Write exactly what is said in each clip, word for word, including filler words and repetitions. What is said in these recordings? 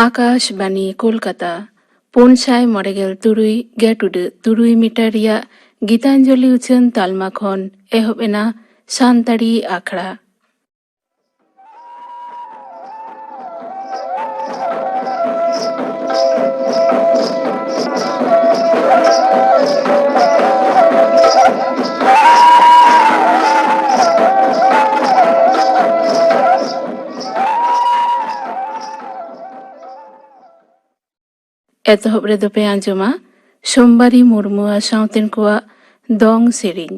ᱟᱠᱟᱥᱵᱟᱱᱤ ᱠᱳᱞᱠᱟᱛᱟ, ᱯᱩᱱ ᱥᱟᱭ ᱢᱚᱬᱮ ᱜᱮᱞ ᱛᱩᱨᱩᱭ ᱜᱮᱴ ᱩᱰᱟᱹᱜ ᱛᱩᱨᱩᱭ ᱢᱤᱴᱟᱨ ᱨᱮᱭᱟᱜ ᱜᱤᱛᱟᱧᱡᱚᱞᱤ ᱩᱪᱷᱟᱹᱱ ᱛᱟᱞᱢᱟ ᱠᱷᱚᱱ ᱮᱦᱚᱵ ᱮᱱᱟ ᱥᱟᱱᱛᱟᱲᱤ ᱟᱠᱷᱲᱟ᱾ ᱮᱛᱚᱦᱚᱵ ᱨᱮᱫᱚ ᱯᱮ ᱟᱸᱡᱚᱢᱟ ᱥᱳᱢᱵᱟᱨᱤ ᱢᱩᱨᱢᱩ ᱟᱨ ᱥᱟᱶᱛᱮᱱ ᱠᱚᱣᱟᱜ ᱫᱚᱝ ᱥᱮᱨᱮᱧ᱾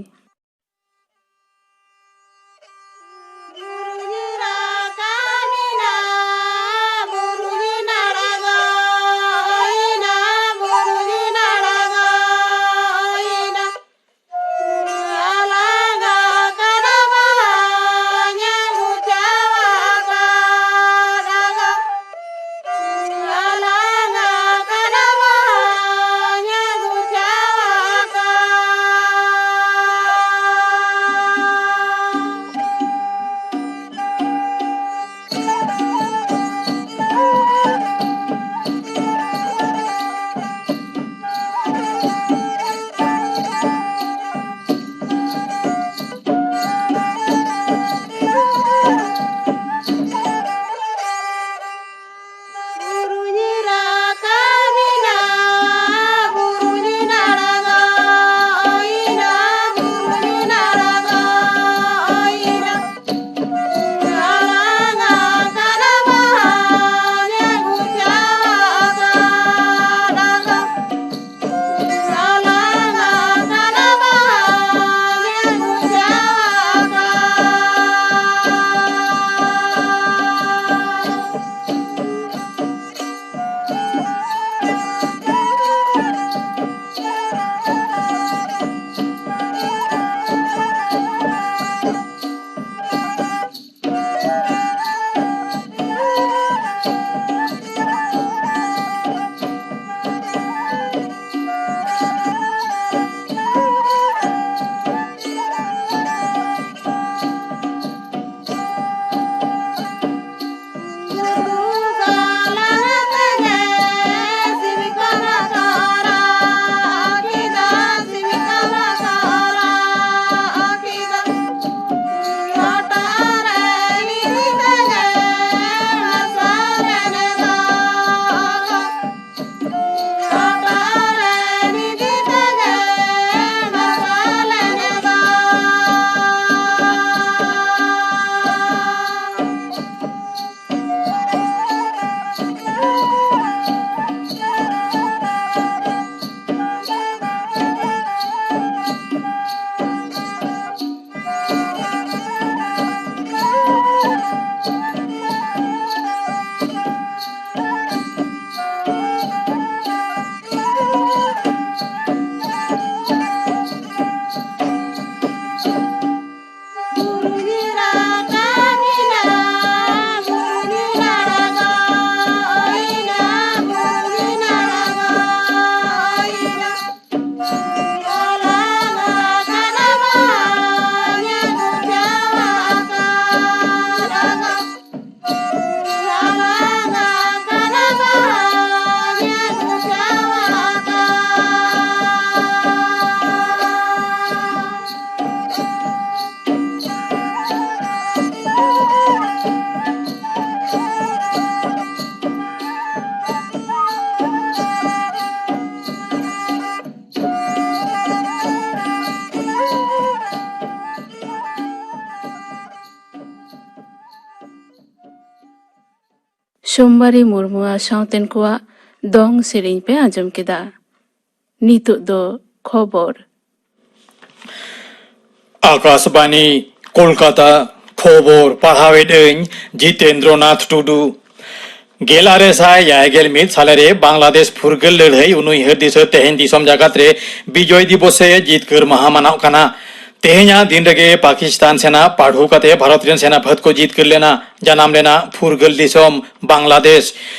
ᱪᱩᱢᱵᱟᱨᱤ ᱢᱩᱨᱢᱩᱣᱟᱜ ᱥᱟᱶᱛᱮᱱ ᱠᱚᱣᱟᱜ ᱫᱚᱝ ᱥᱮᱨᱮᱧ ᱯᱮ ᱟᱸᱡᱚᱢ ᱠᱮᱫᱟ᱾ ᱱᱤᱛᱚᱜ ᱫᱚ ᱠᱷᱚᱵᱚᱨ᱾ ᱟᱠᱟᱥᱵᱟᱱᱤ, ᱠᱳᱞᱠᱟᱛᱟ᱾ ᱠᱷᱚᱵᱚᱨ ᱯᱟᱲᱦᱟᱣᱮᱫ ᱟᱹᱧ ᱡᱤᱛᱮᱱᱫᱨᱚᱱᱟᱛᱷ ᱴᱩᱰᱩ᱾ ᱜᱮᱞ ᱟᱨᱮ ᱥᱟᱭ ᱮᱭᱟᱭ ᱜᱮᱞ ᱢᱤᱫ ᱥᱟᱞᱮ ᱨᱮ ᱵᱟᱝᱞᱟᱫᱮᱥ ᱯᱷᱩᱨᱜᱟᱹᱞ ᱞᱟᱹᱲᱦᱟᱹᱭ ᱩᱱᱩᱭᱦᱟᱹᱨ ᱫᱤᱥᱟᱹ ᱛᱮᱦᱮᱧ ᱫᱤᱥᱚᱢ ᱡᱟᱠᱟᱛ ᱨᱮ ᱵᱤᱡᱚᱭ ᱫᱤᱵᱚᱥ ᱥᱮ ᱡᱤᱛᱠᱟᱹᱨ ᱢᱟᱦᱟ ᱢᱟᱱᱟᱣ ᱠᱟᱱᱟ᱾ ᱛᱮᱦᱮᱧᱟᱜ ᱫᱤᱱ ᱨᱮᱜᱮ ᱯᱟᱠᱤᱥᱛᱟᱱ ᱥᱮᱱᱟ ᱯᱟᱹᱰᱷᱩ ᱠᱟᱛᱮ ᱵᱷᱟᱨᱚᱛ ᱨᱮᱱ ᱥᱮᱱᱟ ᱯᱷᱟᱹᱫ ᱠᱚ ᱡᱤᱛᱠᱟᱹᱨ ᱞᱮᱱᱟ᱾ ᱡᱟᱱᱟᱢ ᱞᱮᱱᱟ ᱯᱷᱩᱨᱜᱟᱹᱞ ᱫᱤᱥᱚᱢ ᱵᱟᱝᱞᱟᱫᱮᱥ᱾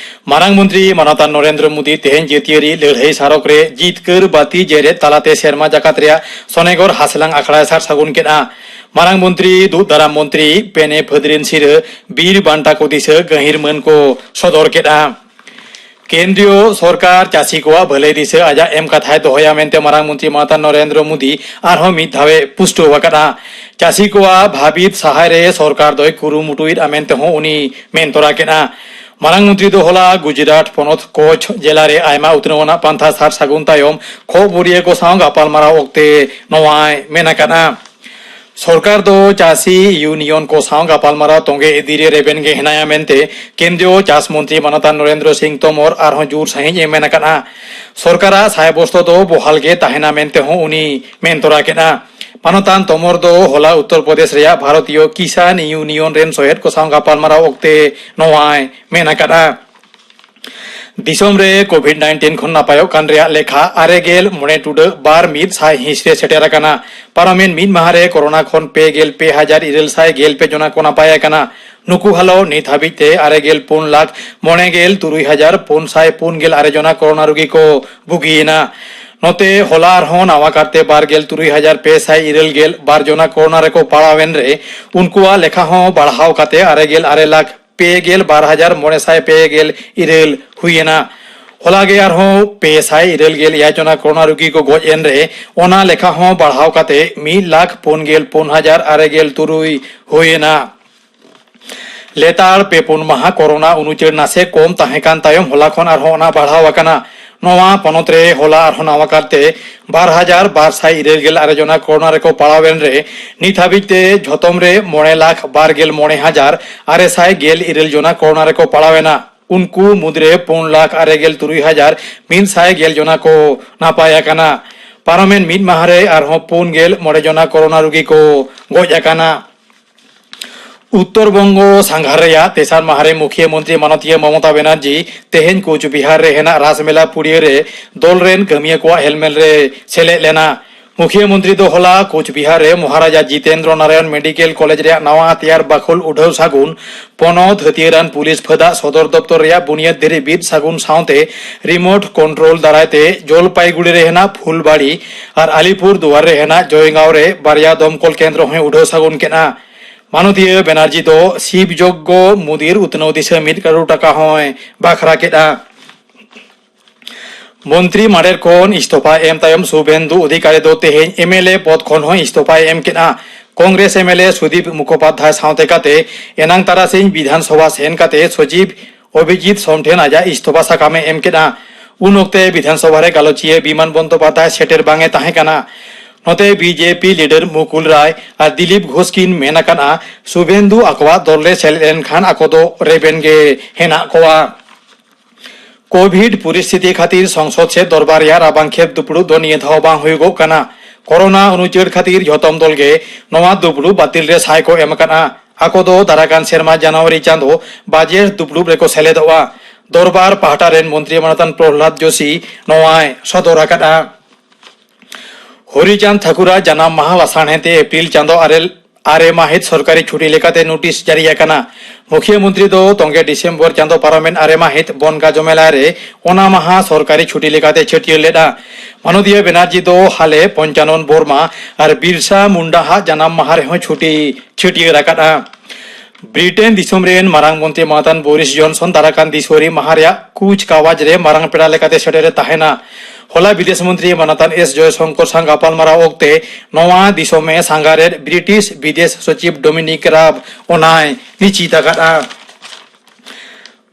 ᱢᱟᱨᱟᱝ ᱢᱚᱱᱛᱨᱤ ᱢᱟᱱᱚᱛᱟᱱ ᱱᱚᱨᱮᱱᱫᱨᱚ ᱢᱳᱫᱤ ᱛᱮᱦᱮᱧ ᱡᱟᱹᱛᱤᱭᱟᱹᱨᱤ ᱞᱟᱹᱲᱦᱟᱹᱭ ᱥᱟᱨᱚᱠ ᱨᱮ ᱡᱤᱛᱠᱟᱹᱨ ᱵᱟᱹᱛᱤ ᱡᱮᱨᱮᱫ ᱛᱟᱞᱟᱛᱮ ᱥᱮᱨᱢᱟ ᱡᱟᱠᱟᱛ ᱨᱮᱭᱟᱜ ᱥᱚᱱᱮᱜᱚᱨ ᱦᱟᱥᱞᱟᱝ ᱟᱠᱷᱲᱟᱭ ᱥᱟᱨ ᱥᱟᱹᱜᱩᱱ ᱠᱮᱫᱼᱟ᱾ ᱢᱟᱨᱟᱝ ᱢᱚᱱᱛᱨᱤ, ᱫᱩᱜ ᱫᱟᱨᱟᱢ ᱢᱚᱱᱛᱨᱤ, ᱯᱮᱱᱮ ᱯᱷᱟᱹᱫᱽᱨᱤᱱ ᱥᱤᱨᱟᱹ, ᱵᱤᱨ ᱵᱟᱱᱴᱟ ᱠᱚ ᱫᱤᱥᱟᱹ ᱜᱟᱹᱦᱤᱨ ᱢᱟᱹᱱ ᱠᱚ ᱥᱚᱫᱚᱨ ᱠᱮᱫᱼᱟ᱾ ᱠᱮᱱᱫᱨᱤᱭᱚ ᱥᱚᱨᱠᱟᱨ ᱪᱟᱹᱥᱤ ᱠᱚᱣᱟᱜ ᱵᱷᱟᱹᱞᱟᱹᱭ ᱫᱤᱥᱟᱹ ᱟᱡᱟᱜ ᱮᱢ ᱠᱟᱛᱷᱟᱭ ᱫᱚᱦᱚᱭᱟ ᱢᱮᱱᱛᱮ ᱢᱟᱨᱟᱝ ᱢᱚᱱᱛᱨᱤ ᱢᱟᱱᱚᱛᱟᱱ ᱱᱚᱨᱮᱱᱫᱨᱚ ᱢᱳᱫᱤ ᱟᱨᱦᱚᱸ ᱢᱤᱫ ᱫᱷᱟᱣᱮ ᱯᱩᱥᱴᱟᱹᱣ ᱟᱠᱟᱫᱼᱟ᱾ ᱪᱟᱹᱥᱤ ᱠᱚᱣᱟᱜ ᱵᱷᱟᱹᱵᱤᱛ ᱥᱟᱦᱟᱭ ᱨᱮ ᱥᱚᱨᱠᱟᱨ ᱫᱚᱭ ᱠᱩᱨᱩᱢᱩᱴᱩᱭᱮᱫᱼᱟ ᱢᱮᱱᱛᱮ ᱦᱚᱸ ᱩᱱᱤ ᱢᱮᱱ ᱛᱚᱨᱟ ᱠᱮᱫᱼᱟ᱾ ᱢᱟᱨᱟᱝ ᱢᱚᱱᱛᱨᱤ ᱫᱚ ᱦᱚᱞᱟ ᱜᱩᱡᱽᱨᱟᱴ ᱯᱚᱱᱚᱛ ᱠᱚᱪᱷ ᱡᱮᱞᱟ ᱨᱮ ᱟᱭᱢᱟ ᱩᱛᱱᱟᱹᱣ ᱟᱱᱟᱜ ᱯᱟᱱᱛᱷᱟ ᱥᱟᱨ ᱥᱟᱹᱜᱩᱱ ᱛᱟᱭᱚᱢ ᱠᱷᱚᱵᱚᱨᱤᱭᱟᱹ ᱠᱚ ᱥᱟᱶ ᱜᱟᱯᱟᱞᱢᱟᱨᱟᱣ ᱚᱠᱛᱮ ᱱᱚᱣᱟᱭ ᱢᱮᱱ ᱟᱠᱟᱫᱼᱟ᱾ ᱥᱚᱨᱠᱟᱨ ᱫᱚ ᱪᱟᱹᱥᱤ ᱤᱭᱩᱱᱤᱭᱚᱱ ᱠᱚ ᱥᱟᱶ ᱜᱟᱯᱟᱞᱢᱟᱨᱟᱣ ᱛᱚᱸᱜᱮ ᱤᱫᱤ ᱨᱮ ᱨᱮᱵᱮᱱ ᱜᱮ ᱦᱮᱱᱟᱭᱟ ᱢᱮᱱᱛᱮ ᱠᱮᱱᱫᱨᱤᱭᱚ ᱪᱟᱥ ᱢᱚᱱᱛᱨᱤ ᱢᱟᱱᱚᱛᱟᱱ ᱱᱚᱨᱮᱱᱫᱨᱚ ᱥᱤᱝ ᱛᱳᱢᱚᱨ ᱟᱨᱦᱚᱸ ᱡᱳᱨ ᱥᱟᱹᱦᱤᱡ ᱮ ᱢᱮᱱ ᱟᱠᱟᱫᱼᱟ᱾ ᱥᱚᱨᱠᱟᱨᱟᱜ ᱥᱟᱭᱵᱚᱥᱛᱚ ᱫᱚ ᱵᱚᱦᱟᱞ ᱜᱮ ᱛᱟᱦᱮᱱᱟ ᱢᱮᱱᱛᱮ ᱦᱚᱸ ᱩᱱᱤ ᱢᱮᱱ ᱛᱚᱨᱟ ᱠᱮᱫᱼᱟ᱾ ᱢᱟᱱᱚᱛᱟᱱ ᱛᱳᱢᱚᱨ ᱫᱚ ᱦᱚᱞᱟ ᱩᱛᱛᱚᱨ ᱯᱨᱚᱫᱮᱥ ᱨᱮᱭᱟᱜ ᱵᱷᱟᱨᱚᱛᱤᱭᱚ ᱠᱤᱥᱟᱱ ᱤᱭᱩᱱᱤᱭᱚᱱ ᱨᱮᱱ ᱥᱚᱦᱮᱫ ᱠᱚ ᱥᱟᱶ ᱜᱟᱯᱟᱞᱢᱟᱨᱟᱣ ᱚᱠᱛᱮ ᱱᱚᱣᱟᱭ ᱢᱮᱱ ᱟᱠᱟᱫᱼᱟ᱾ ᱫᱤᱥᱚᱢ ᱨᱮ ᱠᱳᱵᱷᱤᱰ ᱱᱟᱭᱤᱱᱴᱤᱱ ᱠᱷᱚᱱ ᱱᱟᱯᱟᱭᱚᱜ ᱠᱟᱱ ᱨᱮᱭᱟᱜ ᱞᱮᱠᱷᱟ ᱟᱨᱮ ᱜᱮᱞ ᱢᱚᱬᱮ ᱴᱩᱰᱟᱹᱜ ᱵᱟᱨ ᱢᱤᱫ ᱥᱟᱭ ᱦᱤᱸᱥ ᱨᱮ ᱥᱮᱴᱮᱨ ᱟᱠᱟᱱᱟ᱾ ᱯᱟᱨᱚᱢᱮᱱ ᱢᱤᱫ ᱢᱟᱦᱟ ᱨᱮ ᱠᱳᱨᱳᱱᱟ ᱠᱷᱚᱱ ᱯᱮ ᱜᱮᱞ ᱯᱮ ᱦᱟᱡᱟᱨ ᱤᱨᱟᱹᱞ ᱥᱟᱭ ᱜᱮᱞ ᱯᱮ ᱡᱚᱱᱟ ᱠᱚ ᱱᱟᱯᱟᱭ ᱟᱠᱟᱱᱟ᱾ ᱱᱩᱠᱩ ᱦᱟᱞᱚ ᱱᱤᱛ ᱦᱟᱹᱵᱤᱡ ᱛᱮ ᱟᱨᱮ ᱜᱮᱞ ᱯᱩᱱ ᱞᱟᱠᱷ ᱢᱚᱬᱮ ᱜᱮᱞ ᱛᱩᱨᱩᱭ ᱦᱟᱡᱟᱨ ᱯᱩᱱ ᱥᱟᱭ ᱯᱩᱱ ᱜᱮᱞ ᱟᱨᱮ ᱡᱚᱱᱟ ᱠᱳᱨᱳᱱᱟ ᱨᱩᱜᱤ ᱠᱚ ᱵᱩᱜᱤᱭᱮᱱᱟ᱾ ᱱᱚᱛᱮ ᱦᱚᱞᱟ ᱟᱨᱦᱚᱸ ᱱᱟᱣᱟ ᱠᱟᱨᱛᱮ ᱵᱟᱨ ᱜᱮᱞ ᱛᱩᱨᱩᱭ ᱦᱟᱡᱟᱨ ᱯᱮ ᱥᱟᱭ ᱤᱨᱟᱹᱞ ᱜᱮᱞ ᱵᱟᱨ ᱡᱚᱱᱟ ᱠᱳᱨᱳᱱᱟ ᱨᱮᱠᱚ ᱯᱟᱲᱟᱣᱮᱱ ᱨᱮ ᱩᱱᱠᱩᱣᱟᱜ ᱞᱮᱠᱷᱟ ᱦᱚᱸ ᱵᱟᱲᱦᱟᱣ ᱠᱟᱛᱮ ᱟᱨᱮ ᱜᱮᱞ ᱟᱨᱮ ᱞᱟᱠᱷ ᱯᱮ ᱜᱮᱞ ᱵᱟᱨ ᱦᱟᱡᱟᱨ ᱢᱚᱬᱮ ᱥᱟᱭ ᱯᱮ ᱜᱮᱞ ᱤᱨᱟᱹᱞ ᱦᱩᱭᱮᱱᱟ᱾ ᱦᱚᱞᱟ ᱜᱮ ᱟᱨᱦᱚᱸ ᱯᱮ ᱥᱟᱭ ᱤᱨᱟᱹᱞ ᱜᱮᱞ ᱮᱭᱟᱭ ᱡᱚᱱᱟ ᱠᱳᱨᱳᱱᱟ ᱨᱩᱜᱤ ᱠᱚ ᱜᱚᱡ ᱮᱱ ᱨᱮ ᱚᱱᱟ ᱞᱮᱠᱷᱟ ᱦᱚᱸ ᱵᱟᱲᱦᱟᱣ ᱠᱟᱛᱮ ᱢᱤᱫ ᱞᱟᱠᱷ ᱯᱩᱱ ᱜᱮᱞ ᱯᱩᱱ ᱦᱟᱡᱟᱨ ᱟᱨᱮ ᱜᱮᱞ ᱛᱩᱨᱩᱭ ᱦᱩᱭᱮᱱᱟ᱾ ᱞᱮᱛᱟᱲ ᱯᱮ ᱯᱩᱱ ᱢᱟᱦᱟ ᱠᱳᱨᱳᱱᱟ ᱩᱱᱩᱪᱟᱹᱲ ᱱᱟᱥᱮ ᱠᱚᱢ ᱛᱟᱦᱮᱸ ᱠᱟᱱ ᱛᱟᱭᱚᱢ ᱦᱚᱞᱟ ᱠᱷᱚᱱ ᱟᱨᱦᱚᱸ ᱚᱱᱟ ᱵᱟᱲᱦᱟᱣ ᱟᱠᱟᱱᱟ᱾ ᱱᱚᱣᱟ ᱯᱚᱱᱚᱛ ᱨᱮ ᱦᱚᱞᱟ ᱟᱨᱦᱚᱸ ᱱᱟᱣᱟ ᱠᱟᱨᱛᱮ ᱵᱟᱨ ᱦᱟᱡᱟᱨ ᱵᱟᱨ ᱥᱟᱭ ᱤᱨᱟᱹᱞ ᱜᱮᱞ ᱟᱨᱮ ᱡᱚᱱᱟ ᱠᱳᱨᱳᱱᱟ ᱨᱮᱠᱚ ᱯᱟᱲᱟᱣ ᱮᱱ ᱨᱮ ᱱᱤᱛ ᱦᱟᱹᱵᱤᱡ ᱛᱮ ᱡᱷᱚᱛᱚᱢ ᱨᱮ ᱢᱚᱬᱮ ᱞᱟᱠᱷ ᱵᱟᱨ ᱜᱮᱞ ᱢᱚᱬᱮ ᱦᱟᱡᱟᱨ ᱟᱨᱮ ᱥᱟᱭ ᱜᱮᱞ ᱤᱨᱟᱹᱞ ᱡᱚᱱᱟ ᱠᱳᱨᱳᱱᱟ ᱨᱮᱠᱚ ᱯᱟᱲᱟᱣ ᱮᱱᱟ᱾ ᱩᱱᱠᱩ ᱢᱩᱫᱽᱨᱮ ᱯᱩᱱ ᱞᱟᱠᱷ ᱟᱨᱮ ᱜᱮᱞ ᱛᱩᱨᱩᱭ ᱦᱟᱡᱟᱨ ᱢᱤᱫ ᱥᱟᱭ ᱜᱮᱞ ᱡᱚᱱᱟ ᱠᱚ ᱱᱟᱯᱟᱭ ᱟᱠᱟᱱᱟ᱾ ᱯᱟᱨᱚᱢᱮᱱ ᱢᱤᱫ ᱢᱟᱦᱟ ᱨᱮ ᱟᱨᱦᱚᱸ ᱯᱩᱱ ᱜᱮᱞ ᱢᱚᱬᱮ ᱡᱚᱱᱟ ᱠᱳᱨᱳᱱᱟ ᱨᱩᱜᱤ ᱠᱚ ᱜᱚᱡ ᱟᱠᱟᱱᱟ᱾ ᱩᱛᱛᱚᱨ ᱵᱚᱝᱜᱚ ᱥᱟᱸᱜᱷᱟᱨ ᱨᱮᱭᱟᱜ ᱛᱮᱥᱟᱨ ᱢᱟᱦᱟ ᱨᱮ ᱢᱩᱠᱷᱭᱟᱹ ᱢᱚᱱᱛᱨᱤ ᱢᱟᱱᱚᱛᱤᱭᱟᱹ ᱢᱚᱢᱚᱛᱟ ᱵᱮᱱᱟᱨᱡᱤ ᱛᱮᱦᱮᱧ ᱠᱳᱪ ᱵᱤᱦᱟᱨ ᱨᱮ ᱦᱮᱱᱟᱜ ᱨᱟᱥᱢᱮᱞᱟ ᱯᱩᱲᱤᱭᱟᱹ ᱨᱮ ᱫᱚᱞ ᱨᱮᱱ ᱠᱟᱹᱢᱤᱭᱟᱹ ᱠᱚᱣᱟᱜ ᱦᱮᱞᱢᱮᱞ ᱨᱮ ᱥᱮᱞᱮᱫ ᱞᱮᱱᱟ᱾ ᱢᱩᱠᱷᱭᱟᱹ ᱢᱚᱱᱛᱨᱤ ᱫᱚ ᱦᱚᱞᱟ ᱠᱳᱪ ᱵᱤᱦᱟᱨ ᱨᱮ ᱢᱚᱦᱟᱨᱟᱡᱟ ᱡᱤᱛᱮᱱᱫᱨᱚ ᱱᱟᱨᱟᱭᱚᱱ ᱢᱮᱰᱤᱠᱮᱞ ᱠᱚᱞᱮᱡᱽ ᱨᱮᱭᱟᱜ ᱱᱟᱣᱟ ᱛᱮᱭᱟᱨ ᱵᱟᱠᱷᱳᱞ ᱩᱰᱷᱟᱹᱣ ᱥᱟᱹᱜᱩᱱ ᱯᱚᱱᱚᱛ ᱦᱟᱹᱛᱭᱟᱹᱨᱟᱱ ᱯᱩᱞᱤᱥ ᱯᱷᱟᱹᱫᱟᱜ ᱥᱚᱫᱚᱨ ᱫᱚᱯᱛᱚᱨ ᱨᱮᱭᱟᱜ ᱵᱩᱱᱤᱭᱟᱹᱫ ᱫᱷᱤᱨᱤ ᱵᱤᱫ ᱥᱟᱹᱜᱩᱱ ᱥᱟᱶᱛᱮ ᱨᱤᱢᱳᱴ ᱠᱚᱱᱴᱨᱳᱞ ᱫᱟᱨᱟᱭ ᱛᱮ ᱡᱚᱞᱯᱟᱭᱜᱩᱲᱤ ᱨᱮ ᱦᱮᱱᱟᱜ ᱯᱷᱩᱞᱵᱟᱲᱤ ᱟᱨ ᱟᱞᱤᱯᱩᱨ ᱫᱩᱣᱟᱨ ᱨᱮ ᱦᱮᱱᱟᱜ ᱡᱚᱭᱜᱟᱸᱣ ᱨᱮ ᱵᱟᱨᱭᱟ ᱫᱚᱢᱠᱚᱞ ᱠᱮᱱᱫᱨᱚ ᱦᱚᱸᱭ ᱩᱰᱷᱟᱹᱣ ᱥᱟᱹᱜᱩᱱ ᱠᱮᱫᱼᱟ᱾ ᱢᱟᱱᱚᱛᱤᱭᱟᱹ ᱵᱮᱱᱟᱨᱡᱤ ᱫᱚ ᱥᱤᱵ ᱡᱚᱜᱽᱜᱚ ᱢᱩᱫᱤᱨ ᱩᱛᱱᱟᱹᱣ ᱫᱤᱥᱟᱹ ᱢᱤᱫ ᱠᱟᱨᱳᱲ ᱴᱟᱠᱟ ᱦᱚᱸᱭ ᱵᱟᱠᱷᱨᱟ ᱠᱮᱫᱼᱟ᱾ ᱢᱚᱱᱛᱨᱤ ᱢᱟᱰᱮᱨ ᱠᱷᱚᱱ ᱤᱥᱛᱚᱯᱷᱟ ᱮᱢ ᱛᱟᱭᱚᱢ ᱥᱩᱵᱷᱮᱱᱫᱩ ᱚᱫᱷᱤᱠᱟᱨᱤ ᱫᱚ ᱛᱮᱦᱮᱧ ᱮᱢᱮᱞᱮ ᱯᱚᱫ ᱠᱷᱚᱱ ᱦᱚᱸ ᱤᱥᱛᱚᱯᱷᱟᱭ ᱮᱢ ᱠᱮᱫᱼᱟ᱾ ᱠᱚᱝᱜᱨᱮᱥ ᱮᱢᱮᱞᱮ ᱥᱩᱫᱤᱯ ᱢᱩᱠᱷᱳᱯᱟᱫᱷᱭᱟᱭ ᱥᱟᱶᱛᱮ ᱠᱟᱛᱮ ᱮᱱᱟᱝ ᱛᱟᱨᱟᱥᱤᱧ ᱵᱤᱫᱷᱟᱱ ᱥᱚᱵᱷᱟ ᱥᱮᱱ ᱠᱟᱛᱮ ᱥᱚᱪᱤᱵᱽ ᱚᱵᱷᱤᱡᱤᱛ ᱥᱚᱢ ᱴᱷᱮᱱ ᱟᱡᱟᱜ ᱤᱥᱛᱚᱯᱷᱟ ᱥᱟᱠᱟᱢ ᱮ ᱮᱢ ᱠᱮᱫᱼᱟ᱾ ᱩᱱ ᱚᱠᱛᱮ ᱵᱤᱫᱷᱟᱱ ᱥᱚᱵᱷᱟ ᱨᱮ ᱜᱟᱞᱚᱪᱤᱭᱟᱹ ᱵᱤᱢᱟᱱ ᱵᱚᱱᱫᱚᱯᱟᱫᱷᱭᱟᱭ ᱥᱮᱴᱮᱨ ᱵᱟᱝ ᱮ ᱛᱟᱦᱮᱸ ᱠᱟᱱᱟ᱾ ᱱᱚᱛᱮ ᱵᱤᱡᱮᱯᱤ ᱞᱤᱰᱟᱨ ᱢᱩᱠᱩᱞ ᱨᱟᱭ ᱟᱨ ᱫᱤᱞᱤᱯ ᱜᱷᱳᱥ ᱠᱤᱱ ᱢᱮᱱ ᱟᱠᱟᱫᱼᱟ, ᱥᱩᱵᱷᱮᱱᱫᱩ ᱟᱠᱚᱣᱟᱜ ᱫᱚᱞ ᱨᱮ ᱥᱮᱞᱮᱫ ᱞᱮᱱᱠᱷᱟᱱ ᱟᱠᱚ ᱫᱚ ᱨᱮᱵᱮᱱ ᱜᱮ ᱦᱮᱱᱟᱜ ᱠᱚᱣᱟ᱾ ᱠᱳᱵᱷᱤᱰ ᱯᱚᱨᱤᱥᱛᱷᱤᱛᱤ ᱠᱷᱟᱹᱛᱤᱨ ᱥᱚᱝᱥᱚᱫ ᱥᱮ ᱫᱚᱨᱵᱟᱨ ᱨᱮᱭᱟᱜ ᱨᱟᱵᱟᱝ ᱠᱷᱮᱯ ᱫᱩᱯᱲᱩᱵ ᱫᱚ ᱱᱤᱭᱟᱹ ᱫᱷᱟᱣ ᱵᱟᱝ ᱦᱩᱭᱩᱜᱚᱜ ᱠᱟᱱᱟ᱾ ᱠᱳᱨᱳᱱᱟ ᱩᱱᱩᱪᱟᱹᱲ ᱠᱷᱟᱹᱛᱤᱨ ᱡᱷᱚᱛᱚᱢ ᱫᱚᱞ ᱜᱮ ᱱᱚᱣᱟ ᱫᱩᱯᱲᱩᱵ ᱵᱟᱹᱛᱤᱞ ᱨᱮ ᱥᱟᱭ ᱠᱚ ᱮᱢ ᱟᱠᱟᱫᱼᱟ᱾ ᱟᱠᱚ ᱫᱚ ᱫᱟᱨᱟᱭ ᱠᱟᱱ ᱥᱮᱨᱢᱟ ᱡᱟᱱᱩᱣᱟᱨᱤ ᱪᱟᱸᱫᱚ ᱵᱟᱡᱮᱴ ᱫᱩᱯᱲᱩᱵ ᱨᱮᱠᱚ ᱥᱮᱞᱮᱫᱚᱜᱼᱟ᱾ ᱫᱚᱨᱵᱟᱨ ᱯᱟᱦᱴᱟ ᱨᱮᱱ ᱢᱚᱱᱛᱨᱤ ᱢᱟᱱᱚᱛᱟᱱ ᱯᱨᱚᱦᱞᱟᱫ ᱡᱳᱥᱤ ᱱᱚᱣᱟᱭ ᱥᱚᱫᱚᱨ ᱟᱠᱟᱫᱼᱟ᱾ ᱦᱚᱨᱤᱪᱟᱸᱫᱽ ᱴᱷᱟᱹᱠᱩᱨᱟᱜ ᱡᱟᱱᱟᱢ ᱢᱟᱦᱟ ᱞᱟᱥᱟᱲᱦᱮᱫ ᱛᱮ ᱮᱯᱨᱤᱞ ᱪᱟᱸᱫᱚ ᱟᱨᱮ, ᱟᱨᱮ ᱢᱟᱹᱦᱤᱛ ᱥᱚᱨᱠᱟᱨᱤ ᱪᱷᱩᱴᱤ ᱞᱮᱠᱟᱛᱮ ᱱᱳᱴᱤᱥ ᱡᱟᱹᱨᱤ ᱟᱠᱟᱱᱟ᱾ ᱢᱩᱠᱷᱤᱭᱟᱹ ᱢᱚᱱᱛᱨᱤ ᱫᱚ ᱛᱚᱸᱜᱮ ᱰᱤᱥᱮᱢᱵᱚᱨ ᱪᱟᱸᱫᱚ ᱯᱟᱨᱚᱢᱮᱱ ᱟᱨᱮ ᱢᱟᱹᱦᱤᱛ ᱵᱚᱱᱜᱟ ᱡᱚᱢᱮᱞᱟ ᱨᱮ ᱚᱱᱟ ᱢᱟᱦᱟ ᱥᱚᱨᱠᱟᱨᱤ ᱪᱷᱩᱴᱤ ᱞᱮᱠᱟᱛᱮ ᱪᱷᱟᱹᱴᱭᱟᱹᱨ ᱞᱮᱫᱼᱟ᱾ ᱢᱟᱱᱚᱫᱤᱭᱟᱹ ᱵᱮᱱᱟᱨᱡᱤ ᱫᱚ ᱦᱟᱞᱮ ᱯᱚᱧᱪᱟᱱᱚᱱ ᱵᱚᱨᱢᱟ ᱟᱨ ᱵᱤᱨᱥᱟ ᱢᱩᱱᱰᱟ ᱦᱟᱜ ᱡᱟᱱᱟᱢ ᱢᱟᱦᱟ ᱨᱮᱦᱚᱸ ᱪᱷᱩᱴᱤ ᱪᱷᱟᱹᱴᱭᱟᱹᱨ ᱟᱠᱟᱫᱼᱟ᱾ ᱵᱨᱤᱴᱮᱱ ᱫᱤᱥᱚᱢ ᱨᱮᱱ ᱢᱟᱨᱟᱝ ᱢᱚᱱᱛᱨᱤ ᱢᱟᱱᱚᱛᱟᱱ ᱵᱳᱨᱤᱥ ᱡᱚᱱᱥᱚᱱ ᱫᱟᱨᱟᱠᱟᱱ ᱫᱤᱥᱣᱟᱨᱤ ᱢᱟᱦᱟ ᱨᱮᱭᱟᱜ ᱠᱩᱪ ᱠᱟᱣᱟᱡᱽ ᱨᱮ ᱢᱟᱨᱟᱝ ᱯᱮᱲᱟ ᱞᱮᱠᱟᱛᱮ ᱥᱮᱴᱮᱨ ᱮ ᱛᱟᱦᱮᱱᱟ᱾ ᱦᱚᱞᱟ ᱵᱤᱫᱮᱥ ᱢᱚᱱᱛᱨᱤ ᱢᱟᱱᱚᱛᱟᱱ ᱮᱥ ᱡᱚᱭᱥᱚᱝᱠᱚᱨ ᱥᱟᱶ ᱜᱟᱯᱟᱞᱢᱟᱨᱟᱣ ᱚᱠᱛᱮ ᱱᱚᱣᱟ ᱫᱤᱥᱚᱢ ᱮ ᱥᱟᱸᱜᱷᱟᱨᱮᱫ ᱵᱨᱤᱴᱤᱥ ᱵᱤᱫᱮᱥ ᱥᱚᱪᱤᱵᱽ ᱰᱚᱢᱤᱱᱤᱠ ᱨᱟᱵ ᱚᱱᱟᱭ ᱱᱤᱪᱤᱛ ᱟᱠᱟᱫᱼᱟ᱾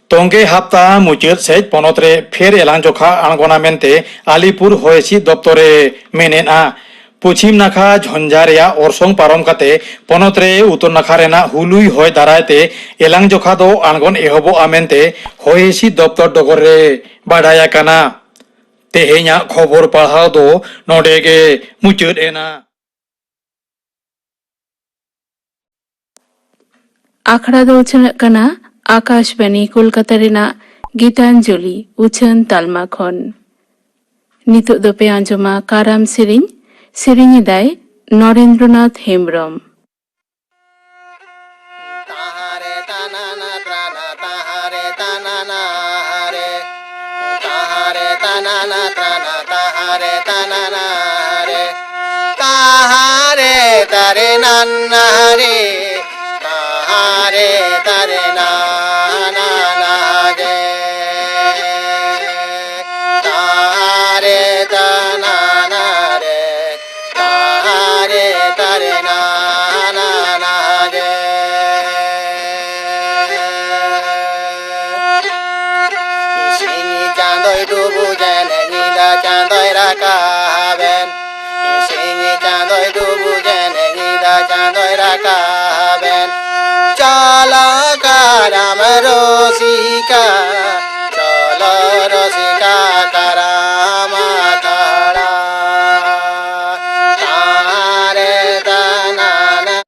ᱛᱚᱸᱜᱮ ᱦᱟᱯᱛᱟ ᱢᱩᱪᱟᱹᱫ ᱥᱮᱡ ᱯᱚᱱᱚᱛ ᱨᱮ ᱯᱷᱮᱨ ᱮᱞᱟᱝ ᱡᱚᱠᱷᱟ ᱟᱬᱜᱚᱱᱟ ᱢᱮᱱᱛᱮ ᱟᱞᱤᱯᱩᱨ ᱦᱚᱭ ᱦᱤᱸᱥᱤᱫ ᱫᱚᱯᱛᱚᱨ ᱮ ᱢᱮᱱᱮᱫᱼᱟ᱾ ᱯᱚᱪᱷᱤᱢ ᱱᱟᱠᱷᱟ ᱡᱷᱚᱧᱡᱟ ᱨᱮᱭᱟᱜ ᱚᱨᱥᱚᱝ ᱯᱟᱨᱚᱢ ᱠᱟᱛᱮ ᱯᱚᱱᱚᱛ ᱨᱮ ᱩᱛᱚᱨ ᱱᱟᱠᱷᱟ ᱨᱮᱱᱟᱜ ᱦᱩᱞᱩᱭ ᱦᱚᱭ ᱫᱟᱨᱟᱭ ᱛᱮ ᱮᱞᱟᱝ ᱡᱚᱠᱷᱟ ᱫᱚ ᱟᱬᱜᱚᱱ ᱮᱦᱚᱵᱚᱜᱼᱟ ᱢᱮᱱᱛᱮ ᱦᱚᱭ ᱦᱤᱸᱥᱤᱫ ᱫᱚᱯᱛᱚᱨ ᱰᱚᱜᱚᱨ ᱨᱮ ᱵᱟᱰᱟᱭ ᱟᱠᱟᱱᱟ᱾ ᱛᱮᱦᱮᱧᱟᱜ ᱠᱷᱚᱵᱚᱨ ᱯᱟᱲᱦᱟᱣ ᱫᱚ ᱱᱚᱰᱮ ᱜᱮ ᱢᱩᱪᱟᱹᱫ ᱮᱱᱟ᱾ ᱟᱠᱷᱲᱟ ᱫᱚ ᱩᱪᱷᱟᱹᱱᱚᱜ ᱠᱟᱱᱟ ᱟᱠᱟᱥᱵᱟᱱᱤ ᱠᱳᱞᱠᱟᱛᱟ ᱨᱮᱱᱟᱜ ᱜᱤᱛᱟᱧᱡᱚᱞᱤ ᱩᱪᱷᱟᱹᱱ ᱛᱟᱞᱢᱟ ᱠᱷᱚᱱ᱾ ᱱᱤᱛᱚᱜ ᱫᱚᱯᱮ ᱟᱸᱡᱚᱢᱟ ᱠᱟᱨᱟᱢ ᱥᱮᱨᱮᱧ᱾ ᱥᱮᱨᱮᱧ ᱮᱫᱟᱭ ᱱᱚᱨᱮᱱᱫᱨᱚᱱᱟᱛᱷ ᱦᱮᱢᱵᱽᱨᱚᱢ᱾ ᱛᱟᱦᱟᱨᱮ ᱛᱟᱱᱟᱱᱟ ᱛᱨᱟᱱᱟ ᱛᱟᱦᱟᱨᱮ ᱛᱟᱱᱟᱱᱟ ᱦᱟᱨᱮ᱾ ᱛᱟᱦᱟᱨᱮ ᱛᱟᱱᱟᱱᱟ ᱛᱨᱟᱱᱟ ᱛᱟᱦᱟᱨᱮ ᱛᱟᱱᱟᱱᱟ ᱦᱟᱨᱮ᱾ ᱛᱟᱦᱟᱨᱮ ᱛᱟᱨᱮ ᱱᱟᱱᱱᱟ ᱦᱟᱨᱮ᱾ ᱛᱟᱦᱟᱨᱮ ᱛᱟᱨᱮ ᱱᱟᱱᱟ ᱦᱟᱨᱮ᱾ ᱛᱟᱦᱟᱨᱮ ᱛᱟᱱᱟᱱᱟ ᱨᱮ᱾ ᱛᱟᱦᱟᱨᱮ ᱛᱟᱨᱮ ᱱᱟᱱᱟ ᱦᱟᱨᱮ᱾ ᱥᱤᱧ ᱪᱟᱸᱫᱚᱭ ᱰᱩᱵᱩᱡᱮᱱ, ᱧᱤᱫᱟᱹ ᱪᱟᱸᱫᱚᱭ ᱨᱟᱠᱟᱵᱮᱱ᱾ ᱥᱤᱧ ᱪᱟᱸᱫᱚᱭ ᱰᱩᱵᱩᱡᱮᱱ, ᱧᱤᱫᱟᱹ ᱪᱟᱸᱫᱚᱭ ᱨᱟᱠᱟᱵᱮᱱ᱾ ᱪᱚᱞᱚ ᱠᱟᱨᱟᱢ ᱨᱩᱥᱤᱠᱟ, ᱪᱚᱞᱚ ᱨᱩᱥᱤᱠᱟ ᱠᱟᱨᱟᱢ ᱟᱠᱷᱲᱟ᱾ ᱛᱟᱨᱮ ᱛᱟᱱᱟᱱᱟ᱾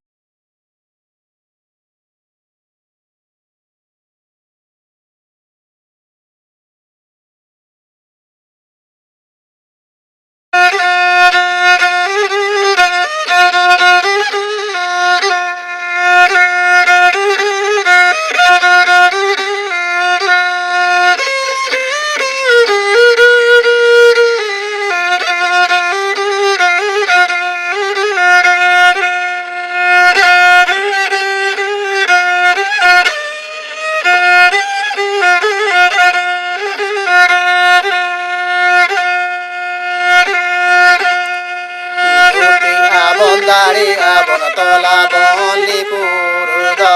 ᱫᱷᱩᱛᱤᱜ ᱟᱵᱚᱱ, ᱫᱟᱲᱮᱜ ᱟᱵᱚᱱ, ᱛᱚᱞ ᱟᱵᱚᱱ ᱞᱤᱯᱩᱨ ᱫᱚ᱾